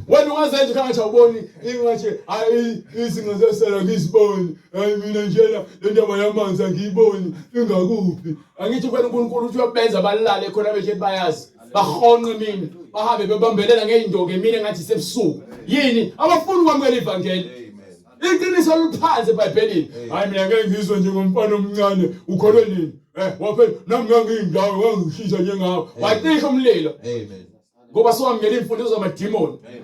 wena ungazenza ukhangathi awuboni ingathi hayi izinqa zesele angiziboni hayi mina njena le ndaba yamanzi angiyiboni ingakuphi angithi kwena uNkulunkulu uthi uyobenza balale khona beshe bayazi bahonqe mina bahambe bebambelela ngeyindoke mina ngathi sebusuku yini abafuni ukwamukela ivangeli Iqiniso liphansi eBhayibhelini. Hayi mina ngeke ngizwe nje ngomfana omncane ukholwe nini? Eh waphela nami ngangiyindawo wangishisa njengawe. Wacisha umlilo. Amen. Ngoba sowamukela imfundiso zamadimoni. Amen.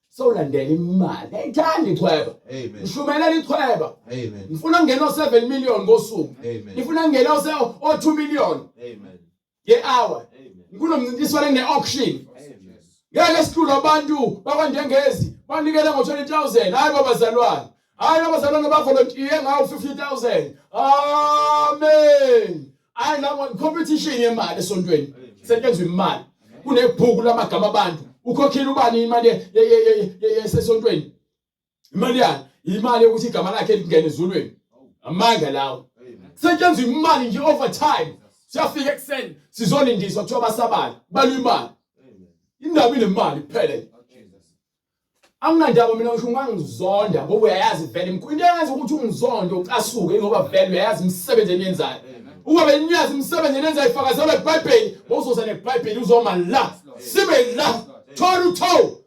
Sowulandela imali. Ayithandi ichweba. Amen. Ngishumayela ichweba. Amen. Ngifuna kungena o7 million ngosuku. Amen. Ngifuna kungena o2 million Amen. nge-hour. Amen. Kunomncintiswano ne-auction. Amen. Ngeke sihlule abantu bakwaNdengezi banikele ngo-20,000 hayi babazalwane hayi abazalwane bavolontiye ngawo 50,000 amen hayi labo competition yemali esontweni setshenzwa imali kunebhuku lamagama abantu ukhokhile ubani imali yesesontweni imali yani imali yokuthi igama lakhe lingene ezulwini amanga lawo kusetshenzwa imali nje overtime siyafika ekuseni sizolindiswa kuthiwa basabala kubalwa imali indaba inemali kuphela nje anginandaba mina ngisho ungangizonda ngoba uyayazi vele into eyenza ukuthi ungizonde ucasuke ngoba vele uyayazi imisebenzi eniyenzayo uma beniyazi imisebenzi eniyenzayo ifakazelwa ibhayibheli bowuzoza nebhayibheli uzoma la sibe la thola utho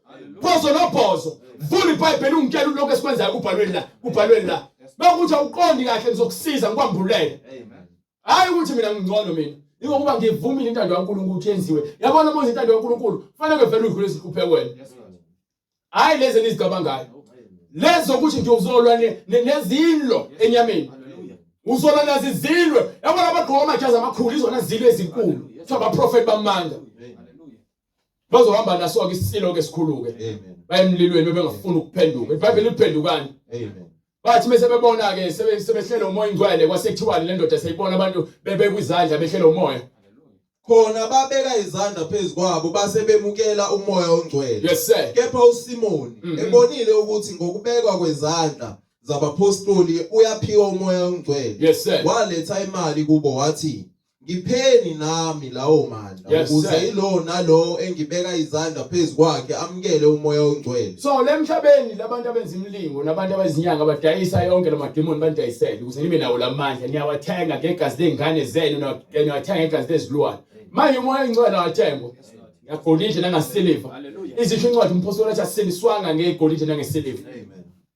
Bhozo nobhozo. Vula iBhayibheli ungitshela lokho esikwenzayo kubhalweni la, kubhalweni la. Bekuthi awuqondi kahle ngizokusiza ngikwambulele. Amen. Hayi ukuthi mina ngingcono mina. Ingokuba ngivumile intando kaNkulunkulu ukuthi yenziwe. Yabona uma intando kaNkulunkulu, kufanele vele udlule izinhluphekweni. Hayi lezi enizicabangayo. Lezo ukuthi nje uzolwa nezilo enyameni. Uzolwa nazo izilwe. Yabona abagqoka amajazi amakhulu izona zilo ezinkulu. Kuthiwa abaprofeti bamanga. Bazohamba naso-ke isilo-ke esikhulu-ke. Amen. Baye emlilweni bebengafuni ukuphenduka. IBhayibheli liphendukani. Amen. Bathi bese bebona-ke sebehlele umoya ingcwele kwase kuthiwani le ndoda seyibona abantu bebekwa izandla behlele umoya. Khona babeka izandla phezu kwabo base bemukela umoya ongcwele. Yes sir. Kepha uSimoni Mhm. ebonile ukuthi ngokubekwa kwezandla zabapostoli uyaphiwa umoya ongcwele. Yes sir. Waletha imali kubo wathi Ngipheni nami lawo mandla Yes, ukuze sir. yilowo nalowo engibeka izandla phezu kwakhe amukele umoya ongcwele. So lemhlabeni labantu abenza imilingo nabantu abazinyanga badayisa yonke lamademoni banidayisele ukuze nibe nawo lamandla niyawathenga ngegazi lezingane zenu niyawathenga ngegazi lezilwane. Manje umoya ongcwele awathengwa. Ngagolide nangasiliva. Izisho incwadi umphostoli athi asindiswanga ngegolide nangesiliva. Amen.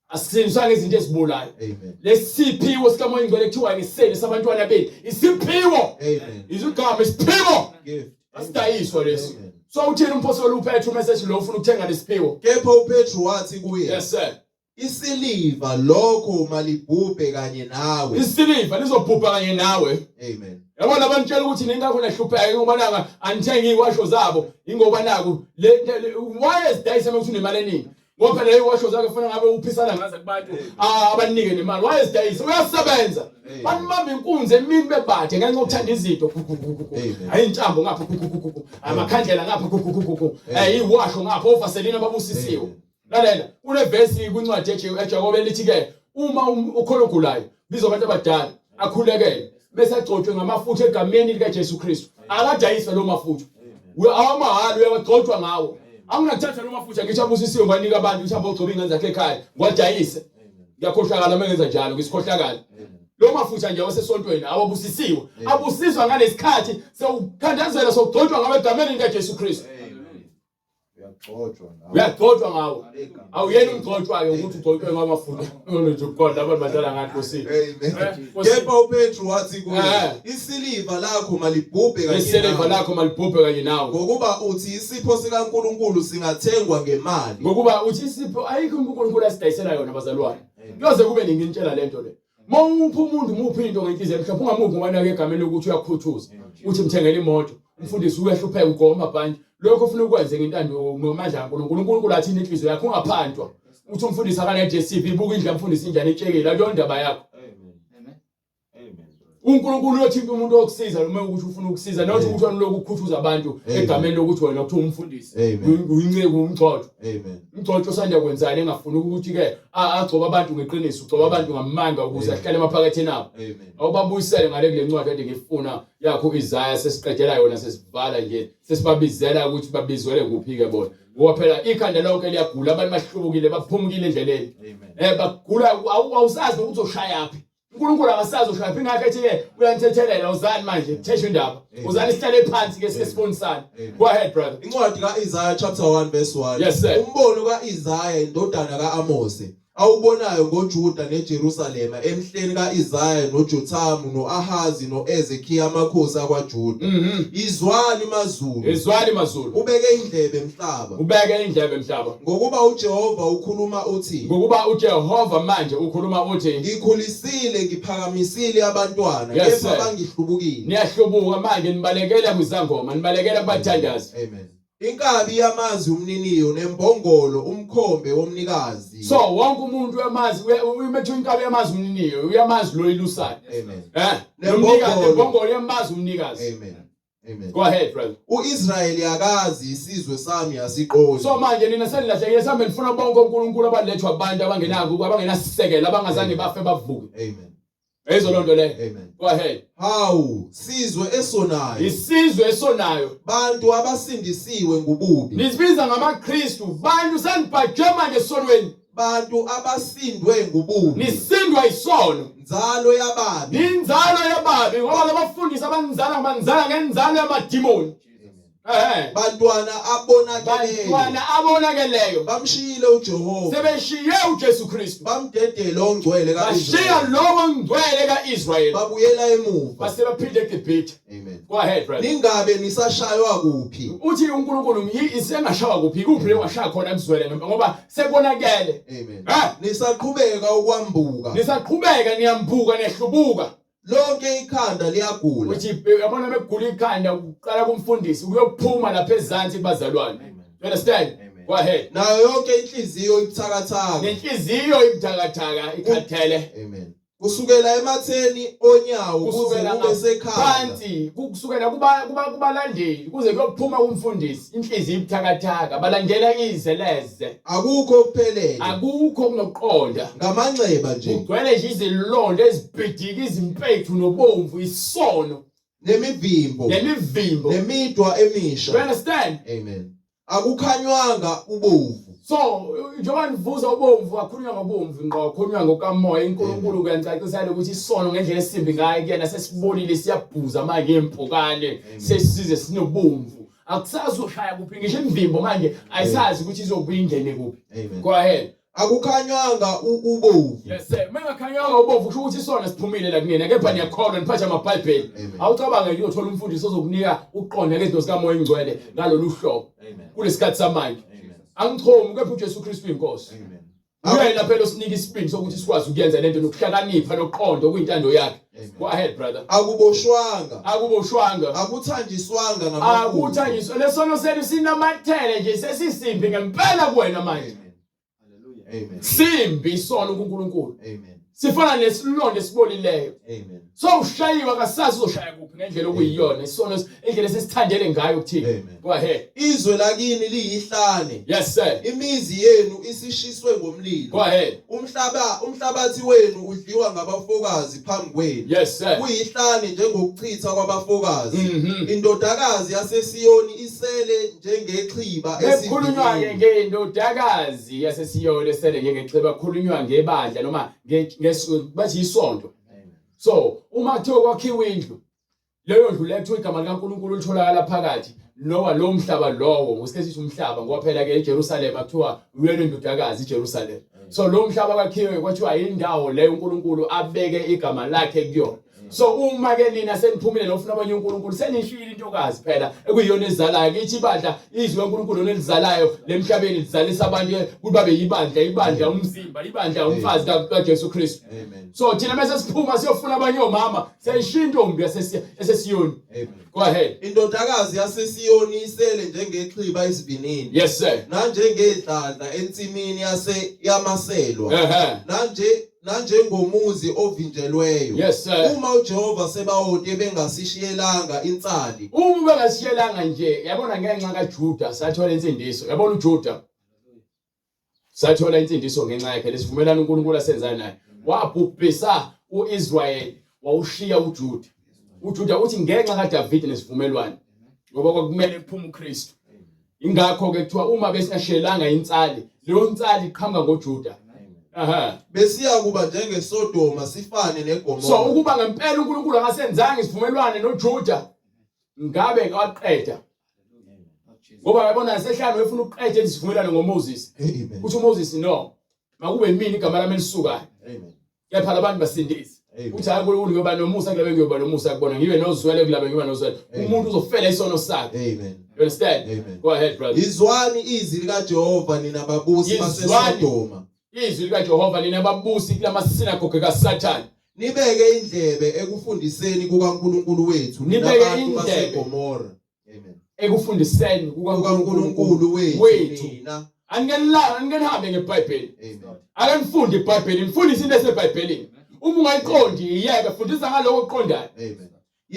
Asindiswanga ngezinto ezibulayo. Amen. Lesiphiwo sikamoya ongcwele kuthiwa ngisele sabantwana bethu. Isiphiwo. Amen. Izigama isiphiwo. Gift. Asidayiswa lesi. Amen. So uthini umphostoli uPetru message lo ufuna ukuthenga lesiphiwo? Kepha uPetru wathi kuye, Yes sir. Isiliva lokho malibhubhe kanye nawe. Isiliva lizobhubha kanye nawe. Amen. Yabona abanitshela ukuthi ningakho nahlupheka ngoba naka anithengi iwasho zabo ingoba naku le wayezidayisa uma kuthi unemali eningi. Ngoba phela iwasho zakhe ufuna ngabe uphisana ngaze kubantu abanike nemali. Wayezidayisa uyasebenza. Banibamba inkunzi emini bebade ngenxa yokuthanda izinto. Hayi intambo ngapha amakhandlela ngapha iwasho ngapha ovaselina babusisiwe. Lalela, kunevesi kwincwadi eJakobe elithi ke uma ukholo ogulayo biza abantu abadala akhulekele bese agcotshwe ngamafutha egameni likaJesu Kristu. Akadayiswa lo mafutha. Awamahhala uyawagcotshwa ngawo. Anginakuthatha noma futhi ngisho abusisiwe ngiwanika abantu ukuthi hamba ogcoba ingane zakhe ekhaya ngiwadayise. Ngiyakhohlakala uma ngenza njalo ngisikhohlakala. Lo mafutha nje wasesontweni awabusisiwe. Abusiswa ngalesikhathi sewukhandazela sokugcotshwa ngawe egameni likaJesu Kristu. Uyagcotshwa ngawo. Uyagcotshwa ngawo. Awuyena umgcotshwa-ke ukuthi ugcotshwe ngamafutha. Nje ukuqonda abantu badlala ngathi Nkosi. Amen. Nkosi. Kepha uPetru wathi kuye, Eh. isiliva lakho malibhubhe kanye Isiliva nawe. lakho malibhubhe kanye nawe. Ngokuba uthi isipho sikaNkulunkulu singathengwa ngemali. Ngokuba uthi isipho ayikho uNkulunkulu asidayisela yona bazalwane. Kuyoze kube nini ngintshela lento le. Mawuphi umuntu muphi into ngenhliziyo emhlophe ungamuphi ngoba nake egameni lokuthi uyakhuthuza. Uthi mthengele imoto. Umfundisi uyahlupheka ugqoka amabhantshi. Lokho ufuna ukwenze ngentando ngamandla kaNkulunkulu. uNkulunkulu athini inhliziyo yakho ungaphantwa. Uthi umfundisi akana JCB buka indlu yamfundisi injani itshekile akuyona indaba yakho. uNkulunkulu uyothinta umuntu okusiza noma ukuthi ufuna ukusiza not ukuthi wena lokhu ukhuthuza abantu egameni lokuthi wena kuthiwa umfundisi uyinceku umgcotho Amen. Umgcotho osanda kwenzani engafuni ukuthi ke agcoba abantu ngeqiniso ugcoba abantu ngamanga ukuze ahlale emaphaketheni abo. Awubabuyisele ngale kule ncwadi kade ngifuna yakho Isaya sesiqedela yona sesivala nje sesibabizela ukuthi babizwele kuphi ke bona. Ngoba phela ikhanda lonke liyagula abantu bahlubukile baphumukile endleleni. Eh bagula awusazi ukuthi uzoshayaphi. uNkulunkulu akasazi ushayaphi ingakho ethi ke uyanithethelela uzani manje kuthesha indaba. Uzani sihlale phansi ke sesibonisane. Go ahead brother. Incwadi kaIsaiah chapter 1 verse 1. Yes, sir. Umbono kaIsaiah indodana kaAmose awubonayo ngoJuda neJerusalema emhleni kaIsaya noJothamu noAhazi noEzekiya amakhosi akwaJuda. Izwani mazulu. Izwani mazulu. Ubeke indlebe mhlaba. Ubeke indlebe mhlaba. Ngokuba uJehova ukhuluma uthi. Ngokuba uJehova manje ukhuluma uthi. Ngikhulisile ngiphakamisile abantwana Yes, kepha sir. bangihlubukile. Niyahlubuka manje nibalekela kwizangoma nibalekela kubathandazi. Amen. Inkabi yamazi umniniyo nembongolo umkhombe womnikazi. So wonke umuntu uyamazi umethu inkabi yamazi umniniyo uyamazi lo ilusayo. Amen. Eh? Nembongolo. Nomnikazi nembongolo uyamazi umnikazi. Amen. Amen. Go ahead brother. UIsrayeli akazi isizwe sami asiqondi. So manje nina senilahlekile sambe nifuna bonke oNkulunkulu abalethwa abantu abangenako abangenasisekelo abangazange bafe bavuke. Amen. Ezo lonto leyo. Amen. Go ahead. Hawu, sizwe esonayo. Isizwe esonayo. Bantu abasindisiwe ngububi. Nizibiza ngamaKristu, bantu senibhajwe manje esonweni. Bantu abasindwe ngububi. Nisindwa isono. Nzalo yababi. Ninzalo yababi ngoba labafundisi abanzala banzala ngenzalo yamadimoni. Ehhe. Bantwana abonakeleyo. Bantwana abonakeleyo. Bamshiyile uJehova. Sebeshiye uJesu Kristu. Bamdedela ongcwele Bashiya kaIsrayeli. lowo ngcwele kaIsrayeli. Babuyela emuva. Base baphinde eGibhithe. Amen. Go ahead brother. Ningabe nisashaywa kuphi? Uthi uNkulunkulu isengashaywa kuphi? Kuphi le washaya khona emzwele ngoba sekonakele. Amen. Eh? Nisaqhubeka ukwambuka. Nisaqhubeka niyambuka nehlubuka. Lonke ikhanda liyagula. Uthi yabona mekugula ikhanda uqala kumfundisi uyophuma lapha ezansi kubazalwane. You understand? Amen. Go ahead. Nayo yonke inhliziyo ibuthakathaka. Nenhliziyo ibuthakathaka ikhathele. Amen. Kusukela ematheni onyawo kuze Kusukela kube sekhanda. phansi kusukela kuba kuba kubalandeli kuze kuyophuma kumfundisi inhliziyo ibuthakathaka balandela izeleze Akukho okuphelele. akukho kunokuqonda Ngamanxeba nje. kugcwele nje izilonda ezibhidika izimpethu nobomvu isono Nemivimbo. nemivimbo Nemidwa you emisha. understand Amen. Akukhanywanga ubovu. So njengoba nivuza ubomvu akhulunywa ngobomvu ngqo akhulunywa ngokamoya iNkulunkulu kuyangicacisela ukuthi isono ngendlela esimbi ngayo kuyena sesibonile siyabhuza manje impukane sesize sinobomvu akusazi ushaya kuphi ngisho imvimbo manje ayisazi ukuthi izobuya ingene kuphi Amen. go ahead Akukhanywanga ubovu. Yes sir mengakhanyanga ubomvu kusho ukuthi isono siphumile la kunina kepha niyakholwa niphathe amabhayibheli awucabange nje uyothola umfundisi ozokunika ukuqonda ngezinto zikamoya ingcwele ngalolu hlobo kulesikhathi samanje angichomi kepha uJesu Kristu uyinkosi uyena phela osinika isibindi sokuthi sikwazi ukuyenza lento nokuhlakanipha nokuqonda okuyintando yakhe go ahead brother Akuboshwanga. Akuboshwanga. Akuthanjiswanga ngamafutha. Akuthanjiswa lesono senu sinamathele nje sesisimbi ngempela kuwena manje Amen. Simbi isono kuNkulunkulu. Amen. Sifana nesilonda esibolileyo. Amen. So ushayiwe akasazi uzoshaya kuphi ngendlela okuyiyona isono indlela esisithandele ngayo kuthina. Amen. Go ahead. Izwe lakini liyihlane. Yes sir. Imizi yenu isishiswe ngomlilo. Go ahead. Umhlaba umhlabathi wenu udliwa ngabafokazi phambi kwenu. Yes sir. Kuyihlane njengokuchitha kwabafokazi. Mhm. Indodakazi yaseSiyoni isele njengexhiba Bekukhulunywa ke esivinini. ngendodakazi yaseSiyoni esele njengexhiba kukhulunywa ngebandla noma bathi isonto. So uma kuthiwa kwakhiwa indlu leyo ndlu leyo kuthiwa igama likaNkulunkulu litholakala phakathi nowa lo mhlaba lowo ngosikhathi sithi umhlaba ngoba phela ke eJerusalema kuthiwa uyena indodakazi iJerusalema. So lo mhlaba kwakhiwe kwathiwa indawo leyo uNkulunkulu abeke igama lakhe kuyona. So uma ke nina seniphumile nofuna abanye uNkulunkulu senishiyile intokazi phela ekuyiyona ezalayo kithi ibandla izwi kaNkulunkulu lona elizalayo lemhlabeni lizalisa abantu ukuthi babe yibandla ibandla umzimba ibandla umfazi kaJesu Kristu. Amen. So thina mase siphuma siyofuna abanye omama siyayishiya intombi yasesiyoni. Amen. Go ahead. Indodakazi yaseSiyoni isele njengexhiba esivinini. Yes sir. Nanjengedladla ensimini yase yamaselwa. Ehhe. Nanje nanjengomuzi ovinjelweyo. Yes sir. Uma uJehova Sebawoti ebengasishiyelanga insali. Uma bengasishiyelanga nje yabona ngenxa kaJuda sathola insindiso. Yabona uJuda sathola insindiso ngenxa yakhe lesivumelano uNkulunkulu asenza naye. Wabhubhisa uIsrael wawushiya uJuda. uJuda uthi ngenxa kaDavide nesivumelwano ngoba kwakumele kuphume uKristu. Ingakho ke kuthiwa uma besingashiyelanga insali leyo nsali iqhamuka ngoJuda. Aha. Besiya kuba njengeSodoma sifane neGomora. So ukuba ngempela uNkulunkulu akasenzanga isivumelwano noJuda ngabe kwaqeda. Ngoba yabona sehlanu efuna ukuqeda isivumelwano ngoMoses. Amen. Uthi uMoses no. Makube yimina igama lami elisukayo. Amen. Kepha labantu basindise. Amen. Uthi hayi uNkulunkulu ngiyoba nomusa kulabo ngiyoba nomusa kubona ngibe nozwele kulabo ngiba nozwele. Amen. Umuntu uzofela isono sakhe. Amen. You understand? Amen. Go ahead brother. Izwani izwi likaJehova nina babusi Yizwani. baseSodoma. Izwi likaJehova nina babusi kulamasinagoge kaSathane. Nibeke indlebe ekufundiseni kukaNkulunkulu wethu nina Nibeke bantu indlebe. baseGomora. Amen. Ekufundiseni kukaNkulunkulu KukaNkulunkulu wethu wethu. nina. Anikenilanga, anikenihambe ngeBhayibheli. Amen. Ake nifunde iBhayibheli, nifundise into eseBhayibhelini. Uma ungayiqondi iyeke, fundisa ngaloko okuqondayo. Amen.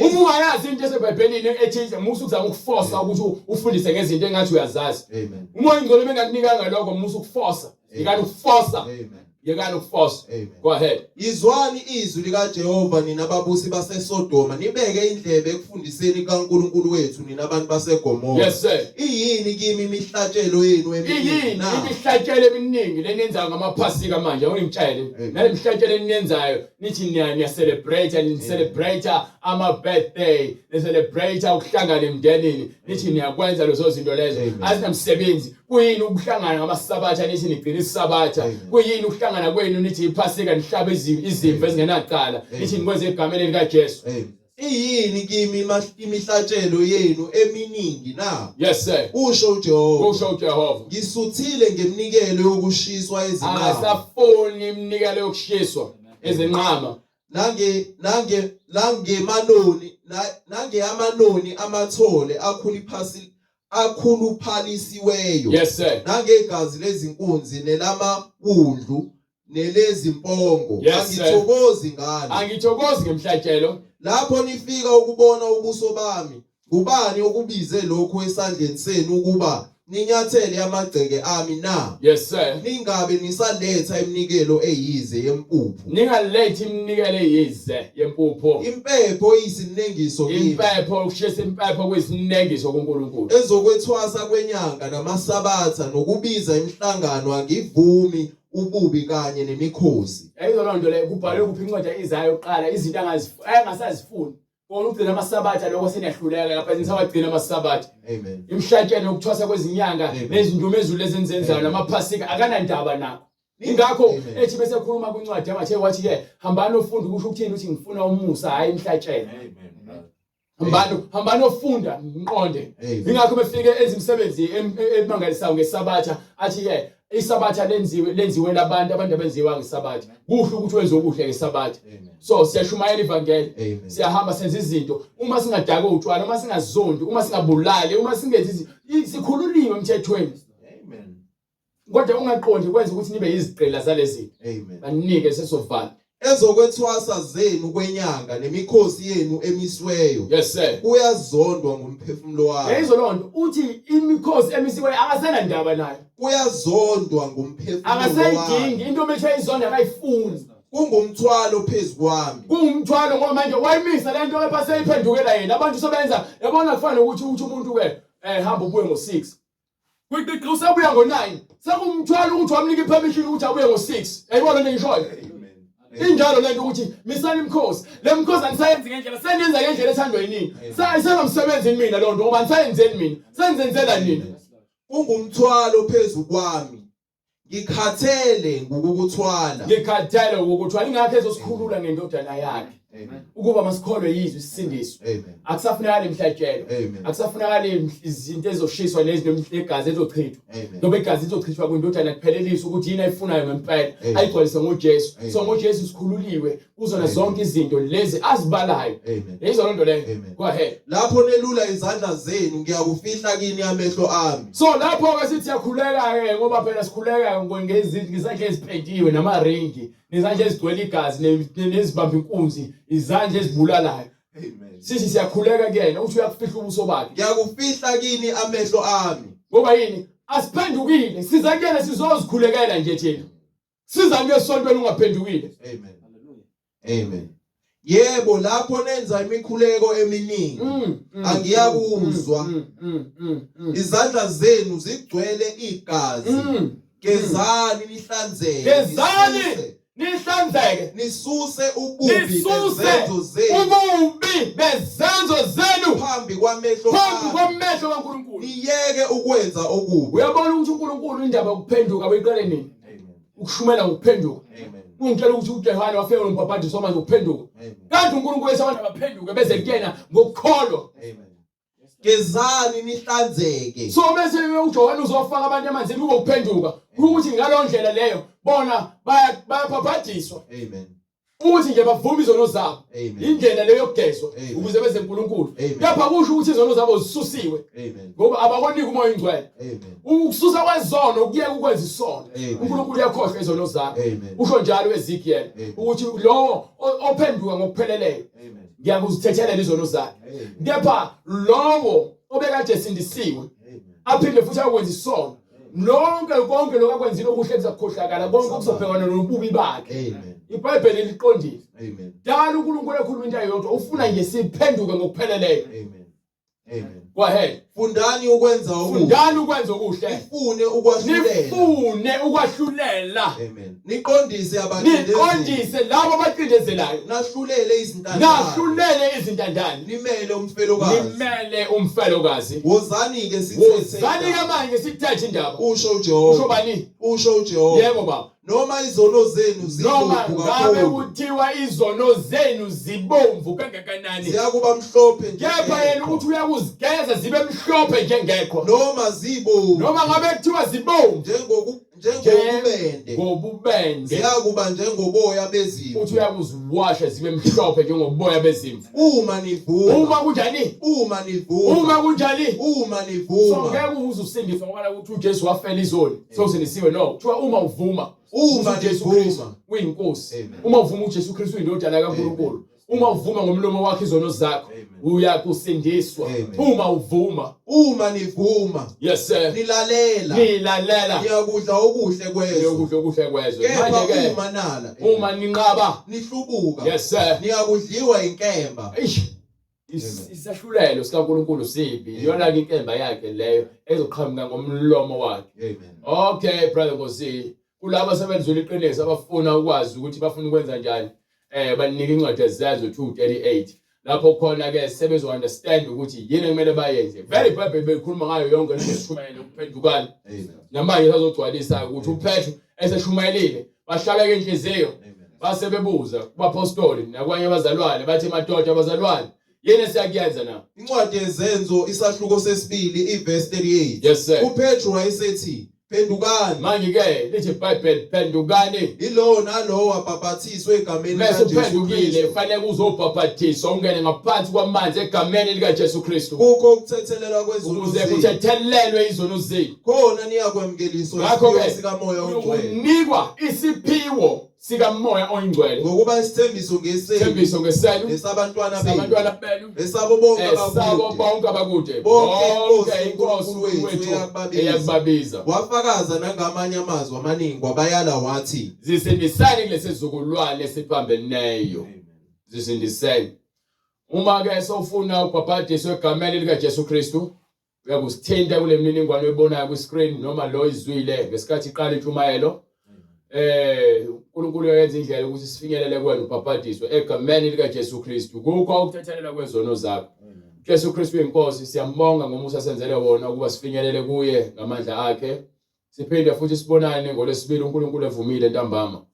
Uma ungayazi into eseBhayibhelini ethize, musa ukuzama ukufosa ukuthi ufundise ngezinto engathi uyazazi. Amen. Uma ingcwele bengakunikanga lokho, musa ukufosa. Yekani ukufosa. Amen. Yekani ukufosa. Amen. Go ahead. Yizwani izwi likaJehova nina babusi baseSodoma nibeke indlebe ekufundiseni kaNkulunkulu wethu nina bantu baseGomora. Yes sir. Iyini kimi imihlatshelo yenu eminingi Iyini na? imihlatshelo eminingi leniyenzayo ngamaphasika manje awungitshele. Amen. Nale mihlatshelo eniyenzayo nithi niya niya celebrate ni celebrate ama birthday, ni celebrate ukuhlangana emndenini, nithi niyakwenza lezo zinto lezo. Amen. Azinamsebenzi. Kuyini ukuhlangana ngamasabatha nithi nigcina isabatha? Amen. Kuyini ukuhlangana kwenu nithi iphasika nihlabe izimvu ezingenacala? Amen. Nithi nikwenze egameni likaJesu. Amen. Iyini kimi imihlatshelo yenu eminingi na? Yes sir. Usho uJehova. Kusho uJehova. Ngisuthile ngeminikelo yokushiswa ezinqama Akasafuni iminikelo yokushiswa ezinqama. nange nange nangemanoni nangeyamanoni amathole akhuluphasi akhuluphalisiweyo Yes sir. nangegazi lezinkunzi nelamawundlu nelezimpongo Yes, sir. angithokozi ngani Angithokozi ngemhlatshelo. lapho nifika ukubona ubuso bami ngubani okubize lokhu esandleni senu ukuba ninyathele amagceke ami na Yes sir. ningabe nisaletha iminikelo eyize yempuphu Ningalethi iminikelo eyize yempupho. impepho iyisinengiso kimi Impepho ukushisa impepho kuyisinengiso kuNkulunkulu. ezokwethwasa kwenyanga namasabatha nokubiza imihlangano angivumi ububi kanye nemikhosi Yayizo loo nto leyo kubhalwe kuphi incwadi ya-Isaya yokuqala izinto angasazifuni. Kona ukugcina amasabatha lokho seniyahluleka lapha nisawagcina amasabatha. Amen. Imhlatshelo yokuthwasa kwezinyanga Amen. nezindumezulu ezenzenzayo Amen. namaphasika akanandaba nakho. Ingakho Amen. ethi bese khuluma kwincwadi yamathe wathi ke hambani ofunda ukusho ukuthini ukuthi ngifuna umusa hayi imhlatshelo. Amen. Hambani hambani ofunda ngiqonde. Amen. Ingakho befike enza imisebenzi emangalisayo ngesabatha athi ke isabatha lenziwe lenziwe labantu abantu abenziwa ngesabatha. Kuhle ukuthi wenze okuhle ngesabatha. Amen. So siyashumayela ivangeli. Amen. Siyahamba senza izinto uma singadakwe utshwala uma singazondi uma singabulali uma singenzi sikhululiwe emthethweni. Amen. Kodwa ungaqondi kwenza ukuthi nibe yizigqila zalezi Amen. banike sesovala. Ezokwethwasa zenu kwenyanga nemikhosi yenu emisiweyo. Yes sir. Kuyazondwa ngumphefumulo wami. Yayizwa loo nto uthi imikhosi emisiweyo akasenandaba nayo. Kuyazondwa ngumphefumulo wami. Akasayidingi into omethe ayizonda akayifuni. Kungumthwalo phezu kwami. Kungumthwalo ngoba manje wayimisa le nto kepha seyiphendukela yena. Abantu sebenza yabona kufana nokuthi uthi umuntu ke eh hamba ubuye ngo-6. Kwiqiqi usebuya ngo-9. Sekumthwalo ukuthi wamnika ipermission ukuthi abuye ngo-6. Yayibona lento engishoyo? Injalo lento ukuthi misani imikhosi. Le mikhosi anisayenzi ngendlela, seniyenza ngendlela ethandwa yinini. Sayisenomsebenzi mina loo nto ngoba anisayenzeni mina. Senizenzela nina. Kungumthwalo phezu kwami. Ngikhathele ngukukuthwala. Ngikhathele ngukuthwala ingakho ezosikhulula ngendodana yakhe. Ukuba masikholwe yizwi sisindiswe. Akusafunakali imihlatshelo. Akusafunakali izinto ezoshiswa nezinto igazi ezochithwa. Ngoba igazi lizochithwa kwindodana kupheleliswa ukuthi yini ayifunayo ngempela. Ayigcwalise ngoJesu. So ngoJesu sikhululiwe kuzona zonke izinto lezi azibalayo. Yizona loo nto leyo. Go ahead. Lapho nelula izandla zenu ngiyakufihla kini amehlo ami. So lapho ke sithi siyakhuleka ke ngoba phela sikhuleka ngezandla ezipentiwe namaringi, nezandla ezigcwele igazi nezibamba inkunzi, izandla ezibulalayo. Amen. Sithi siyakhuleka kuyena uthi uyakufihla ubuso bakhe. Ngiyakufihla kini amehlo ami. Ngoba yini? Asiphendukile, siza kuyena sizozikhulekela nje thina. Siza kuye esontweni ungaphendukile. Amen. Amen. Yebo lapho nenza imikhuleko eminingi angiyakuzwa. Izandla zenu zigcwele igazi. Gezani nihlanzeke. Gezani nihlanzeke. Nisuse ububi Nisuse bezenzo zenu ububi bezenzo zenu phambi kwamehlo phambi ami. kwamehlo kaNkulunkulu. Niyeke ukwenza okubi. Uyabona ukuthi uNkulunkulu indaba yokuphenduka uyiqale nini? Ukushumela ngokuphenduka. Ungitshela ukuthi uJohane wafika nombhabhadiso manje ukuphenduka. Kanti uNkulunkulu ethi abantu abaphenduke beze kuyena ngokukholwa. Amen. Gezani nihlanzeke. So bese uJohane uzofaka abantu emanzini kube ukuphenduka. Ukuthi ngaleyo ndlela leyo bona bayabhabhadiswa. Amen. Ukuthi nje bavume izono zabo. Amen. Indlela leyo yokugezwa Amen. ukuze beze uNkulunkulu. Amen. Kepha kusho ukuthi izono zabo zisusiwe Amen. ngoba abakoniki uMoya oNgcwele. Amen. Ukususa kwezono kuyeke ukwenza isono. Amen. uNkulunkulu uyakhohlwa izono zakho. Amen. Usho njalo uEzekiel Amen. ukuthi lowo ophenduka ngokupheleleyo Amen. ngiyakuzithethela izono zakhe. Amen. Kepha lowo obekade esindisiwe Amen. aphinde futhi akwenza isono lonke konke lokho akwenzile okuhle kuzakukhohlakala konke kuzobhekana nobubi bakhe. Amen. IBhayibheli liqondile. Amen. Dala uNkulunkulu ekhuluma into eyodwa ufuna nje siphenduke ngokupheleleyo. Amen. Amen. Go ahead. Fundani ukwenza okuhle. Fundani ukwenza okuhle. Nifune ukwahlulela. Nifune ukwahlulela. Amen. Niqondise abacindezeli. Niqondise labo abacindezelayo. Nahlulele izintandane. Nahlulele izintandane. Nimele umfelokazi. Nimele umfelokazi. Wozani ke sithethe. Wozani ke manje sithethe indaba. Usho uJehova. Usho bani? Usho uJehova. Yebo baba. Noma izono zenu Noma zibomvu ngabe kakhulu. kuthiwa izono zenu zibomvu kangakanani. Ziyakuba mhlophe Kepha yena njengeqhwa. ukuthi uyakuzigeza zibe mhlophe njengeqhwa. Noma zibomvu Noma ngabe kuthiwa zibomvu njengoku njengobubende. ngobubende. Ziyakuba njengoboya bezimvu. Uthi uyakuziwasha zibe mhlophe njengoboya bezimvu. Uma nivuma. Uma kunjani? Uma nivuma. Uma kunjani? Uma So nivuma. ngeke uze usindiswe ngoba ukuthi uJesu wafela izoni. Sewusindisiwe no. Kuthiwa uma uvuma Uma uJesu nivuma. Kristu uyinkosi. Amen. Uma uvuma uJesu Kristu uyindodana kaNkulunkulu. Uma uvuma ngomlomo wakho izono zakho Amen. uyakusindiswa. Amen. Uma uvuma. Uma nivuma. Yes sir. Nilalela. Nilalela. Niyakudla okuhle kwezwe. Niyokudla okuhle kwezwe. Kepha Manje ke uma nala. uma ninqaba. Nihlubuka. Yes sir. Niyakudliwa inkemba. Eish. Isahlulelo sikaNkulunkulu sibi. Iyona ke inkemba yakhe leyo ezoqhamuka ngomlomo wakhe. Amen. Okay brother Nkosi, kulabo sebenzula iqiniso abafuna ukwazi ukuthi bafuna ukwenza njani, banika incwadi eZenzo 2:38 lapho khona ke sebezo understand ukuthi yini ekumele bayenze. Very iBhayibheli beyikhuluma ngayo yonke lento esishumayele ukuphendukana. Amen. Namanje sazogcwalisa ukuthi uPetru eseshumayelile bahlabeka inhliziyo Amen. base bebuza kubapostoli nakwanye abazalwane bathi madoda abazalwane yini esiyakuyenza na? Incwadi yeZenzo isahluko sesibili iverse 38. Yes sir. uPetru wayesethi phendukani Manje ke lithi iBhayibheli phendukani yilowo nalowo abhabhathiswe egameni Mese likaJesu uphendukile Kristu kufanele uzobhabhathiswa ungene ngaphansi kwamanzi egameni likaJesu Kristu kukho ukuthethelelwa kwezono ukuze zenu kuthethelelwe izono zenu. khona niyakwamukeliswa Ngakho isiphiwo ke sikaMoya oNgcwele unikwa isiphiwo Sikamoya oyingcwele. Ngokuba isithembiso ngesenu. Isithembiso ngesenu. Nesabantwana benu. Sabantwana benu. Esabo bonke abakude. Esabo bonke abakude. Bonke inkosi uNkulunkulu wethu eyakubabiza. Wafakaza nangamanye amazwi amaningi wabayala wathi. Zisindiseni kulesi sizukulwane esiphambeneyo. Zisindiseni. Uma ke sofuna ubhabhadiswe egameni lika Jesu Kristu uyakusithinta kule mininingwane oyibonayo kwi-screen noma lo izwile ngesikhathi iqala intshumayelo uNkulunkulu uyenza indlela ukuthi sifinyelele kuwena ubhabhadiswe egameni lika Jesu Kristu kukho ukuthethelelwa kwezono zakho Jesu Kristu uyinkosi siyambonga ngomusa senzele wona ukuba sifinyelele kuye ngamandla akhe siphinde futhi sibonane ngolwesibili uNkulunkulu evumile ntambama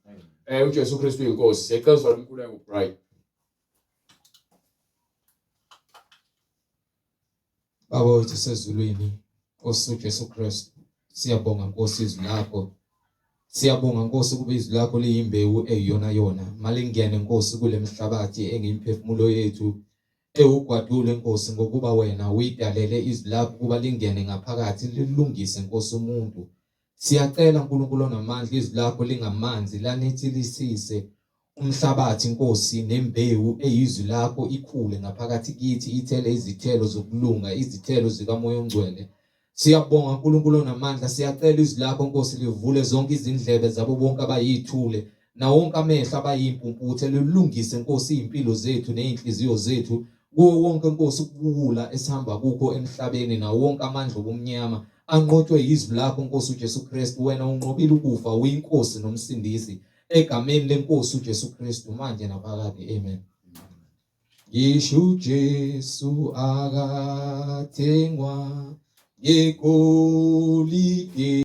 uJesu Kristu uyinkosi siyacela uzwale umkhuleko Bright Baba wethu sezulwini, Nkosi uJesu Kristu, siyabonga Nkosi izwi lakho. Siyabonga Nkosi ukuba izwi lakho liyimbewu eyiyona yona. Malingene Nkosi kule mhlabathi engiyimphefumulo yethu ewugwadule Nkosi ngokuba wena uyidalele izwi lakho ukuba lingene ngaphakathi lilungise Nkosi umuntu. Siyacela uNkulunkulu onamandla izwi lakho lingamanzi lanithi lisise umhlabathi Nkosi nembewu eyizwi lakho ikhule ngaphakathi kithi ithele izithelo zokulunga izithelo zikaMoya oNgcwele. Siyabonga uNkulunkulu onamandla siyacela izwi lakho Nkosi livule zonke izindlebe zabo bonke abayithule nawonke amehlo abayimpumputhe lilungise Nkosi izimpilo zethu nezinhliziyo zethu kuwo wonke Nkosi ukuwula esihamba kukho emhlabeni nawo wonke amandla obumnyama anqotshwe yizwi lakho Nkosi uJesu Kristu wena unqobile ukufa uyinkosi nomsindisi egameni lenkosi uJesu Kristu manje naphakade amen. Ngisho uJesu akathengwa ngegolide.